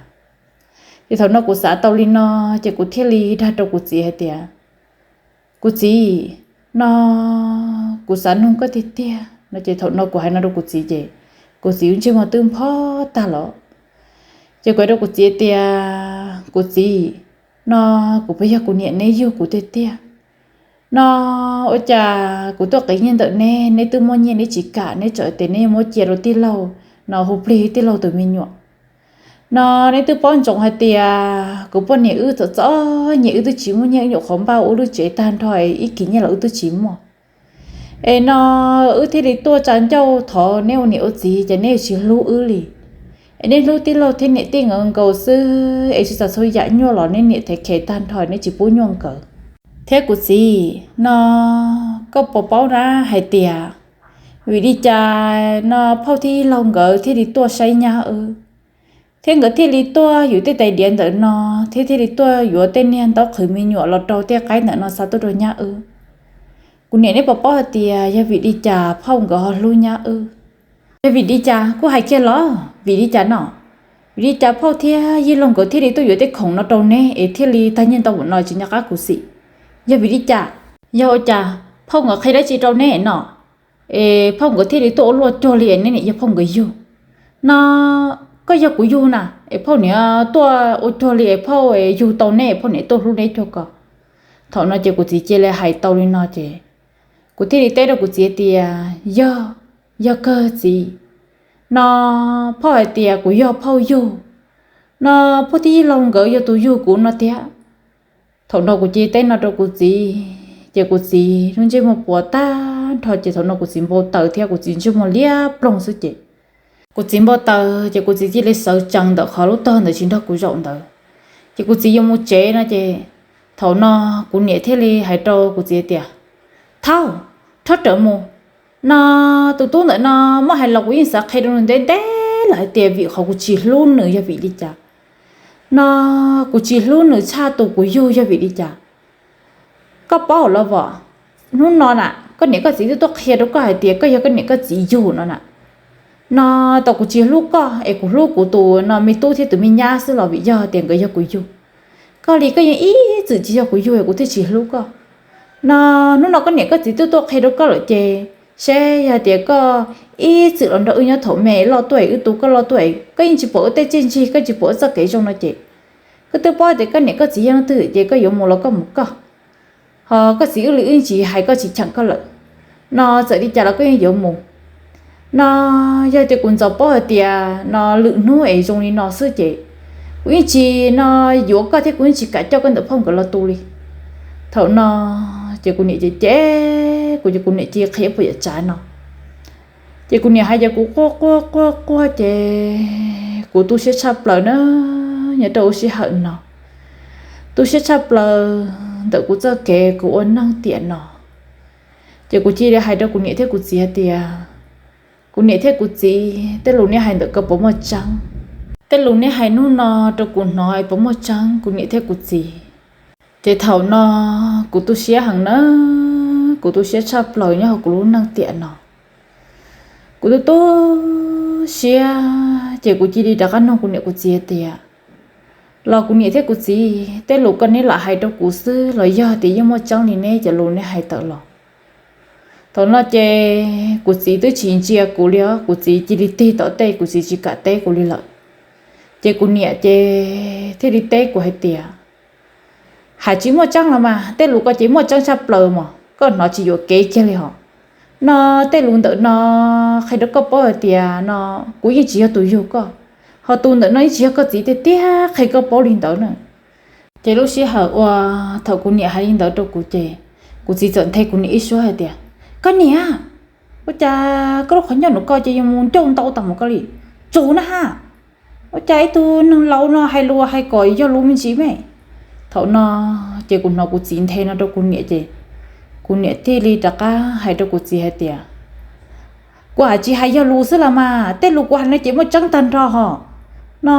Ces thaum no kuv xav tau li no, ces kuv thiaj li dag rau kuv txiv hais tias, kuv txiv, no kuv xav noog koj tiag tiag no. Ces thaum no kuv hais no rau kuv txiv ces kuv txiv lub ntsej muag twb nphob tag los. Ces kuv hais rau kuv txiv tias, kuv txiv, no kuv puas yog kuv niam neb yug kuv tiag tiag? No ua cas kuv tuaj qiv nyiaj ntawm neb, neb twb muab nyiaj neb tsis kam, neb tseem tias neb yuav muab cia rau tij laug, no hu plig tij laug tus me nyuam. No neb twb paub ntsoov hais tias kuv poj niam wb txom txom nyem, wb twb tsis muaj nyiaj, wb nyuam qhuav npaj ua wb lub tsev tag nrho, ib kis nyiaj los wb twb tsis muaj. Es no wb thiaj li tuaj tsa ncauj thov neb ua niam ua txiv ces neb tsis hlub wb li. Es neb hlub tij laug thiab niam tij nkawd nkaus xwb, es tsis txog txhua yam nyuaj los neb niam thev khev tag nrho, neb tsis pub nyuaj nkawd. Thiab kuv txiv, no koj puas paub na hais tias vim li cas no phauj thiab yij laug nkawd thiaj li tuaj saib nyab wb, thiab nkawd thiaj li tuaj yuav tej tais diav ntawm no, thiab thiaj li tuaj yuav tej niag ntaub qhwv me nyuam los rau tej qaib ntawm no xa tuaj rau nyab wb? Kuv niam, neb puas paub hais tias yog vim li cas phauj nkawd ho hlub nyab wb? Yog vim li cas kuj hais kiag los? Vim li cas no? Vim li cas phauj thiab yij laug nkawd thiaj li tuaj yuav tej khoom no rau neb es thiaj li tag nyiaj ntau npaum no tsis nco qab kuv xim? Yog vim li cas? Yog ua cas phauj nkawd qhia dab tsi rau neb no es phauj nkawd thiaj li tuaj ua luaj cuag li es neb niam yog phauj nkawd yug? No koj yog kuv yug na, es phauj niam tuaj ua cuag li es phauj yug tau neb, phauj niam tuaj hlub neb cuag ko. Thaum no ces kuv txiv cia li hais tau li no ces kuv thiaj li teb rau kuv txiv tias, yog, yog kawg txiv. No phauj hais tias kuv yog phauj yug, no phauj thiab yij laug nkawd yog tus yug kuv no tiag. Thaum no kuv cia li teb no rau kuv txiv ces kuv txiv lub ntsej muag puas tag nrho ces thaum no kuv txiv npau taws thiab kuv txiv ntsej muag liab ploog xwb ces kuv txiv npau taws ces kuv txiv cia li sawv tsees ntawm qhov lub tog ntawd tsis nrog kuv zaum ntawd. Ces kuv txiv yuav mus tsev no ces thaum no kuv niam thiaj li hais rau kuv txiv tias, thaub, rov rawm mus. No tus tub ntawm no muab hais los kuv yeej xav qhia rau nws ntev ntev lawm hais tias vim qhov kuv tsis hlub nws yog vim li cas, no kuv tsis hlub nws tshaj tus kuv yug yog vim li cas. Koj paub los as, hnub no na koj niam koj txiv twb tuaj qhia rau koj hais tias koj yog koj niam koj txiv yug no na. No tau kuv tsis hlub koj es kuv hlub kuv tus no me tub thiab tus me nyab xwb los vim yog tias nkawd yog kuv yug. Koj li koj yeej ib txwm tsis yog kuv yug es kuv thiaj tsis hlub koj. No hnub no koj niam koj txiv twb tuaj qhia rau koj lawm ces seb yog tias koj ib txwm los nrog wb nyob thaum me loj tuaj es wb tu koj loj tuaj es koj yeej tsis pom wb tej txiaj ntsig, koj tsis pom wb txoj kev zoo no ces koj twb paub tias koj niam koj txiv yog leej twg ces koj yuav mus los koj mus koj. Ho koj txiv wb li wb tsis hais koj tsis cheem koj lawm. No txawm li cas los koj yeej yuav mus. No yog tias kuv ntxov paub hais tias no lwm hnub es zoo li no xwb ces kuv yeej tsis no yuav koj thiab kuv yeej tsis kam coj koj ntawm phauj nkawd los tu li. Thaum no ces kuv niam cem cem kuv ces kuv niam cia li qhia puas yam tsav no. Ces kuv niam hais ces kuv quaj quaj quaj quaj ces kuv tu siab tshaj plaws na. Nyob rau lub sij hawm no tu siab tshaj plaws ntawm kuv txoj kev kuv ua neej tiam no. Ces kuv cia li hais rau kuv niam thiab kuv txiv hais tias, kuv niam thiab kuv txiv, tej lus nej hais ntawm ko puas muaj tseeb? Tej lus nej hais hnub no rau kuv hnov es puas muaj tseeb kuv niam thiab kuv txiv? Ces thaum no kuv tu siab heev na, kuv tu siab tshaj plaws nyob hauv kuv lub neej tiam no. Kuv tu tu siab ces kuv cia li rov qab nug kuv niam kuv txiv tias, los kuv niam thiab kuv txiv, tej lus ko neb lam hais rau kuv xwb los yog tias yeej muaj tseeb li neb cov lus neb hais tawm los? Thaum no ces kuv txiv twb tsis ntsia kuv li os, kuv txiv cia li tig tom tej, kuv txiv tsis kam teb kuv li lawm. Ces kuv niam ces thiaj li teb kuv hais tias, hais tsis muaj tseeb los mas tej lus ko ces muaj tseeb tshaj plaws mas koj hnov tsis yuam kev kiag li hos. No tej lus ntawm no qhia rau koj paub hais tias no kuv yeej tsis yog tus yug koj, ho tus ntawm no yeej tsis yog koj txiv tiag tiag, qhia koj paub li ntawd na. Ces lub sij hawm uas thaum kuv niam hais li ntawd rau kuv ces kuv txiv txawm nthe kuv niam ib suab hais tias, koj niam, ua cas koj lub qhov ncauj nram ko ces yuav mus ncauj ntau tas mus koj li, tsuas na ha. Ua cas ib tug neeg laus no hais lus hais kom yog lus me ntsis me. Thaum no ces kuv hnov kuv txiv nthe no rau kuv niam ces kuv niam thiaj li rov qab hais rau kuv txiv hais tias, kuv hais tsis hais yog lus xwb los mas tej lus kuv hais no ces muaj tseeb tag nrho hos. No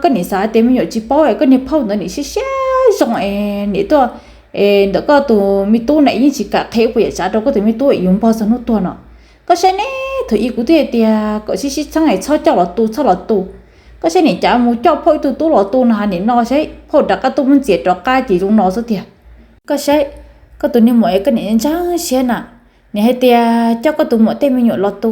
koj niam xav hais tias me nyuam tsis paub es koj niag phauj ntawd nim siab siab zoo es nim tuaj es ntawm koj tus me tub na yeej tsis kam qhia puas yam tsav rau koj tus me tub es yuav npog txog hnub tuag no. Koj saib ne, thaum ub kuv twb hais tias kom sib sib txheeb es txhob coj los tu, txhob los tu. Koj saib nim cav mus coj phauj ib tug tub los tu no ha, nim no saib phauj rov qab tuaj muab ntxias rov qab ces zoo no xwb tiag. Koj saib, koj tus niag muam es koj niam ntseeg siab na, nim hais tias coj koj tus muam tej me nyuam los tu,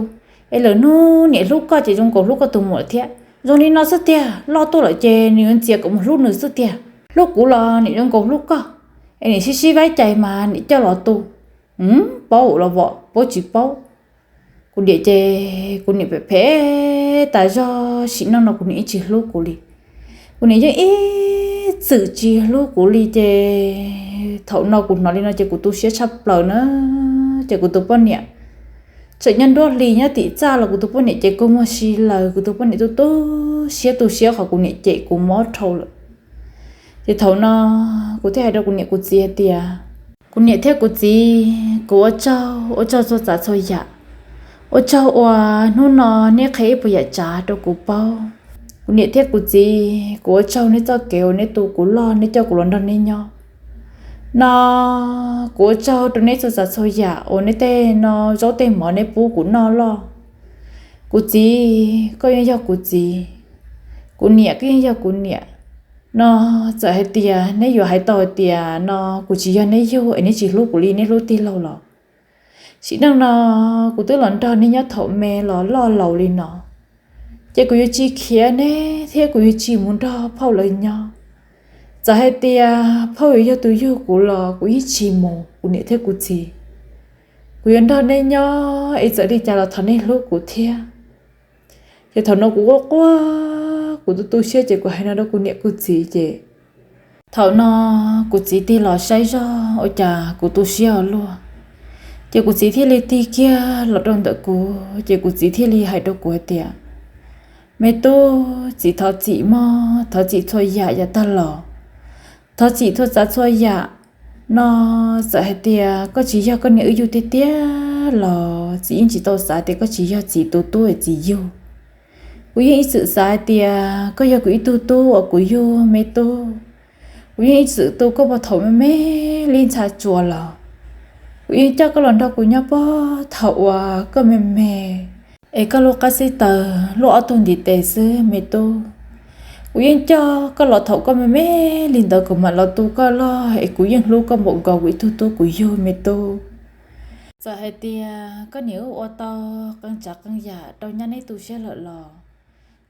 es lwm hnub nim hlub koj ces zoo nkaus hlub koj tus muam thiab. Zoo li no xwb tiag, loj tuaj lawm ces nws yuav ntxias kom mus hlub nws xwb tiag. Hlub kuv los nim zoo nkaus hlub koj, es nim sib sib vaib cais mas nim coj los tu. Paub los vom, paub tsis paub. Kuv niam ces kuv niam phem phem tas zog, sim neej no kuv niam yeej tsis hlub kuv li. Kuv niam yeej ib txwm tsis hlub kuv li ces thaum no kuv hnov li no ces kuv tu siab tshaj plaws na. Ces kuv tus poj niam tseem nyob nruab hlis nyob tim txaj los kuv tus poj niam ces kua muag si laws, kuv tus poj niam tu tu siab tu siab qhov kuv niam cem kuv mob dhau lawm. Ces thaum no kuv thiaj hais rau kuv niam kuv txiv hais tias, kuv niam thiab kuv txiv, kuv ua tsaug, ua tsaug txhua tsav txhua yam, ua tsaug uas hnub no neb qhia ib puas yam tsav rau kuv paub. Kuv niam thiab kuv txiv, kuv ua tsaug neb txoj kev uas neb tu kuv loj, neb coj kuv los nrog neb nyob no. Kuv ua tsaug rau neb txhua tsav txhua yam uas neb tej no zaub tej mov neb pub kuv noj loj. Kuv txiv, koj yeej yog kuv txiv, kuv niam koj yeej yog kuv niam no. Txawm hais tias neb yuav hais tau hais tias no kuv tsis yog neb yug es neb tsis hlub kuv li neb hlub tij laug los, sim neej no kuv twb los nrog neb nyob thaum me los loj laus li no, ces kuv yuav tsis khiav neb thiab kuv yuav tsis mus nrog phauj lawv nyob. Txawm hais tias phauj yuav yog tus yug kuv los kuv yeej tsis mus, kuv niam thiab kuv txiv. Kuv yuav nrog neb nyob es txawm li cas los thov neb hlub kuv thiab. Ces thaum no kuv quaj quaj, kuv tu tu siab ces kuv hais no rau kuv niam kuv txiv ces thaum no kuv txiv tig los saib zog ua cas kuv tu siab ua luaj. Ces kuv txiv thiaj li tig kiag los rau ntawm kuv ces kuv txiv thiaj li hais rau kuv hais tias, me tub, txiv thov txim mog, thov txim txhua yam yav tag los, thov txim txhua tsav txhua yam no. Txawm hais tias koj tsis yog koj niam wb yug tiag tiag los txiv yeej tsis tau xav tias koj tsis yog txiv tus tub es txiv yug. Kuv yeej ib txwm xav hais tias koj yog kuv ib tug tub uas kuv yug me tub. Kuv yeej ib txwm tu koj puag thaum me me li ntxhais tsuas los. Kuv yeej coj koj los nrog kuv nyob puag thaum uas koj me me, es koj lub qab xib taws luaj ob tug ntiv tes xwb me tub. Kuv yeej coj koj los thaum koj me me li ntawd kuv mam los tu koj loj, es kuv yeej hlub koj npaum nkaus kuv ib tug tub kuv yug me tub. Txawm hais tias koj niam wb ua tau qee tsav qee yam rau nyab neb tu siab lawm los,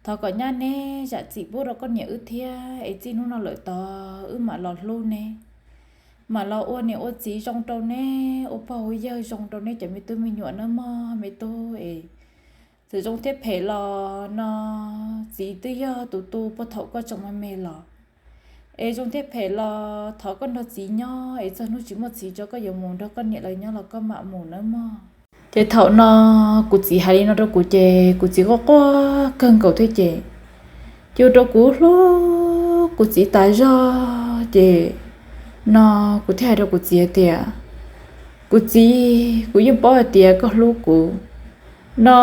thov kom nyab neb zam txim pub rau koj niam wb thiab, es txij hnub no lawm tod wb mam los hlub neb, mam los ua niam ua txiv zoo rau neb, ua pog ua yawg zoo rau neb cov me tub me nyuam nawb mog me tub. Es txawm zoo thiab phem los no txiv twb yog tus tu puag thaum koj tseem me me los. Es zoo thiab phem los thov koj nrog txiv nyob, es txog hnub tsis muaj txiv tso koj yuav mus nrog koj niam lawv nyob los koj mam mus nawb mog. Ces thaum no kuv txiv hais li no rau kuv ces kuv txiv quaj quaj kawg nkaus thiab ces, ces ua rau kuv hlub kuv txiv tas zog ces, no kuv thiaj hais rau kuv txiv hais tias, kuv txiv, kuv yeej paub hais tias koj hlub kuv. No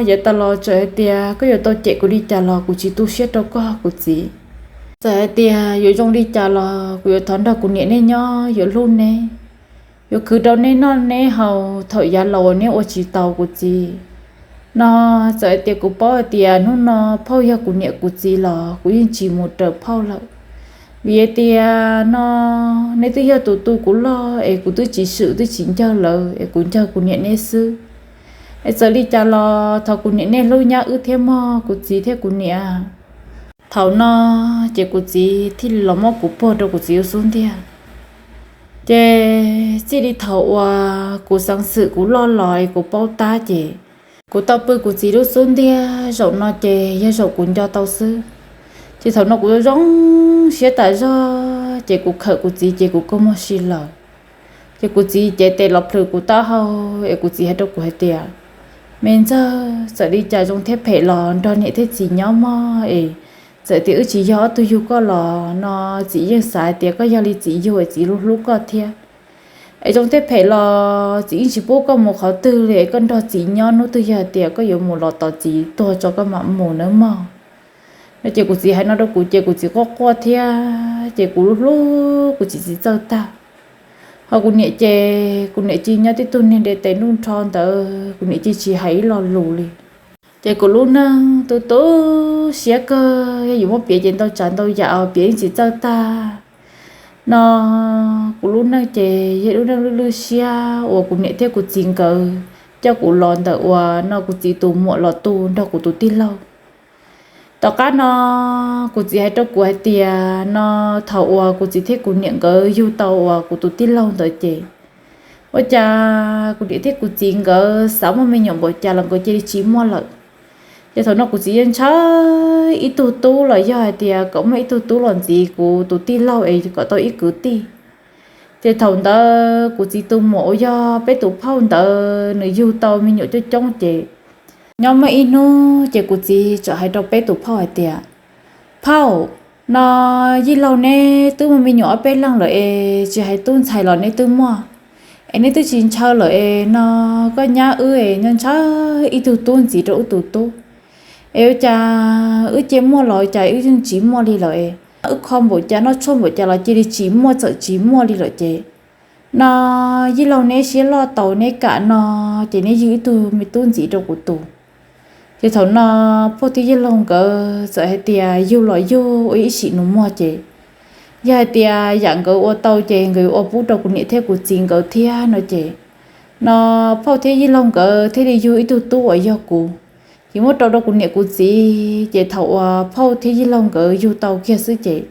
yav tas los txawm hais tias koj yuav tau cem kuv li cas los kuv tsis tu siab rau koj kuv txiv. Txawm hais tias yuav zoo li cas los kuv yuav thov nrog kuv niam neb nyob, yuav hlub neb, yuav khwv rau neb noj neb haus thaum yav laus uas neb ua tsis tau kuv txiv. No txawm hais tias kuv paub hais tias hnub no phauj yog kuv niam kuv txiv los kuv yeej tsis mus raws phauj lawm. Vim hais tias no neb twb yog tus tu kuv loj es kuv twb tsis swm twb tsis ncawg lawv es kuv ncawg kuv niam neb xwb. Es txawm li cas los thov kuv niam neb hlub nyab wb thiab mog kuv txiv thiab kuv niam. Thaum no ces kuv txiv thiaj li los muab kuv puag rau kuv txiv lub xub ntiag. Ces txij li thaum uas kuv xeev xwm kuv loj los es kuv paub tab ces kuv tau pw kuv txiv lub xub ntiag zaum no ces yog zaum kuv nco tau xwb. Ces thaum no kuv zoo siab tas zog ces kuv khawm kuv txiv ces kuv kua muag si lawm. Ces kuv txiv cev tes los plhws kuv taub hau es kuv txiv hais rau kuv hais tias, me ntxawg, txawm li cas zoo thiab phem los nrog niam thiab txiv nyob mog es, txawm tias wb tsis yog ob tug yug koj los no txiv yeej xav hais tias koj yog li txiv yug es txiv hlub hlub koj thiab. Es zoo thiab phem los txiv yeej tsis pub koj mus qhov twg li es koj nrog txiv nyob, hnub twg yog hais tias koj yuav mus los tos txiv tuag tso koj mam mus nawb mog. No ces kuv txiv hais no rau kuv ces kuv txiv quaj quaj thiab ces kuv hlub kuv txiv tsis txawj tag. Ho kuv niam ces kuv niam cia nyob tib tug niag nte tes ntuj nrho ntawd kuv niam cia tsis hais ib lo lus li. Ces kuv lub neej tu tu siab kawg, yog yuav muab piav ces ntau tsav ntau yam piav yeej tsis txawj tag. No kuv lub neej ces yog lub neej lwj lwj siab uas kuv niam thiab kuv txiv nkawd coj kuv los ntawm uas no kuv txiv tus muam los tu nrog kuv tus tij laug. Tom qab no kuv txiv hais rau kuv hais tias no thaum uas kuv txiv thiab kuv niam nkawd yug tau uas kuv tus tij laug ntawd ces ua cas kuv niam thiab kuv txiv nkawd xav muaj me nyuam npaum cas los nkawd cia li tsis muaj lawm. Ces thaum no kuv txiv yeej ntshaw ib tug tub los yog hais tias kom muaj ib tug tub los ntxiv kuv tus tij laug es kom tau ib kwv tij. Ces thaum ntawd kuv txiv tus muam uas yog peb tus phauj ntawd nws yug tau me nyuam coob coob ces nyob muaj ib hnub ces kuv txiv txawm hais rau peb tus phauj hais tias, phauj, no yij laug neb twb muaj me nyuam ob peb leeg lawm es tsis hais tub ntxhais los neb twb muaj, es neb twb tsis ntshaw lawm es no koj nyab wb es nyob ntshaw ib tug tub ntxiv rau wb tus tub. Es ua cas wb cia muaj los cas wb yeej tsis muaj li lawm es wb kho npaum cas noj tshuaj npaum cas los cia li tsis muaj txawm tsis muaj li lawm ces no yij laug neb siab loj tau neb kam no ces neb yug ib tug me tub ntxiv rau kuv tus. Ces thaum no phauj thiab yij laug nkawd txawm hais tias yug los yug ua ib sim nus muag ces yog hais tias yam nkawd ua tau ces nkawd yuav ua pub rau kuv niam thiab kuv txiv nkawd thiab no ces no phauj thiab yij laug nkawd thiaj li yug ib tug tub uas yog kuv. Ces muab rau rau kuv niam kuv txiv ces thaum uas phauj thiab yij laug nkawd yug tau kiag xwb ces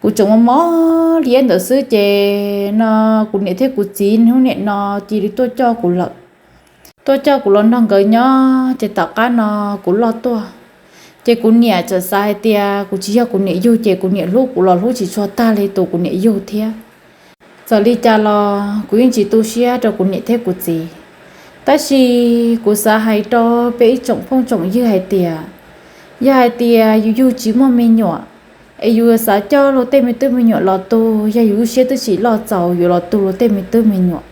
kuv tseem mos mos liab ntawd xwb ces no kuv niam thiab kuv txiv hnub niam no cia li tuaj coj kuv lawm. Tuaj coj kuv los nrog nkawd nyob ces tom qab no kuv loj tuaj ces kuv niam txawm xav hais tias kuv tsis yog kuv niam yug ces kuv niam hlub kuv los hlub tsis tshua tag li tus kuv niam yug thiab. Txawm li cas los kuv yeej tsis tu siab rau kuv niam thiab kuv txiv. Tab sis kuv xav hais rau peb ib tsoom phooj tsoom ywg hais tias yog hais tias yus yug tsis muaj me nyuam es yus xav coj luag tej me tub me nyuam los tu, yog yus lub siab twb tsis loj txaus yus los tu luag tej me tub me nyuam,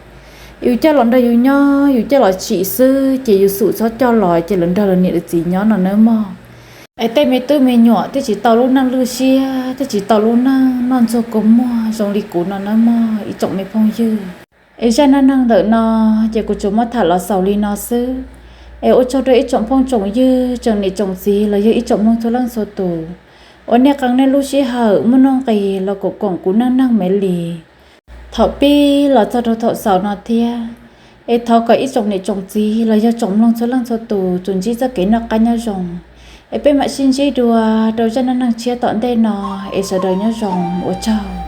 yus coj los nrog yus nyob yus coj los tsim xwb ces yus xum txhob coj los ces lawv nrog lawv niam lawv txiv nyob no nawb mog. Es tej me tub me nyuam twb tsis tau lub neej lwj siab, twb tsis tau lub neej noj ntxuag kua muag zoo li kuv no nawb mog ib tsoom me phooj ywg. Es zaj neej neeg ntawm no ces kuv tsuas muab tham los xaus li no xwb. Es ua tsaug rau ib tsoom phooj tsoom ywg, tsoom niam tsoom txiv los yog ib tsoom mloog txhua leej txhua tus uas nej qee nej lub sij hawm muaj nuj nqis los koom koom kuv neej neeg Maiv Lis thaum pib los txog rau thaum xaus no thiab. Es thov kom ib tsoom niam tsoom txiv los yog tsoom mloog txhua leej txhua tus tsuas ntsib txoj kev noj qab nyob zoo. Es peb mam sib ntsib dua rau zaj neej neeg tshiab tom ntej no. Es sawv daws nyob zoo, ua tsaug.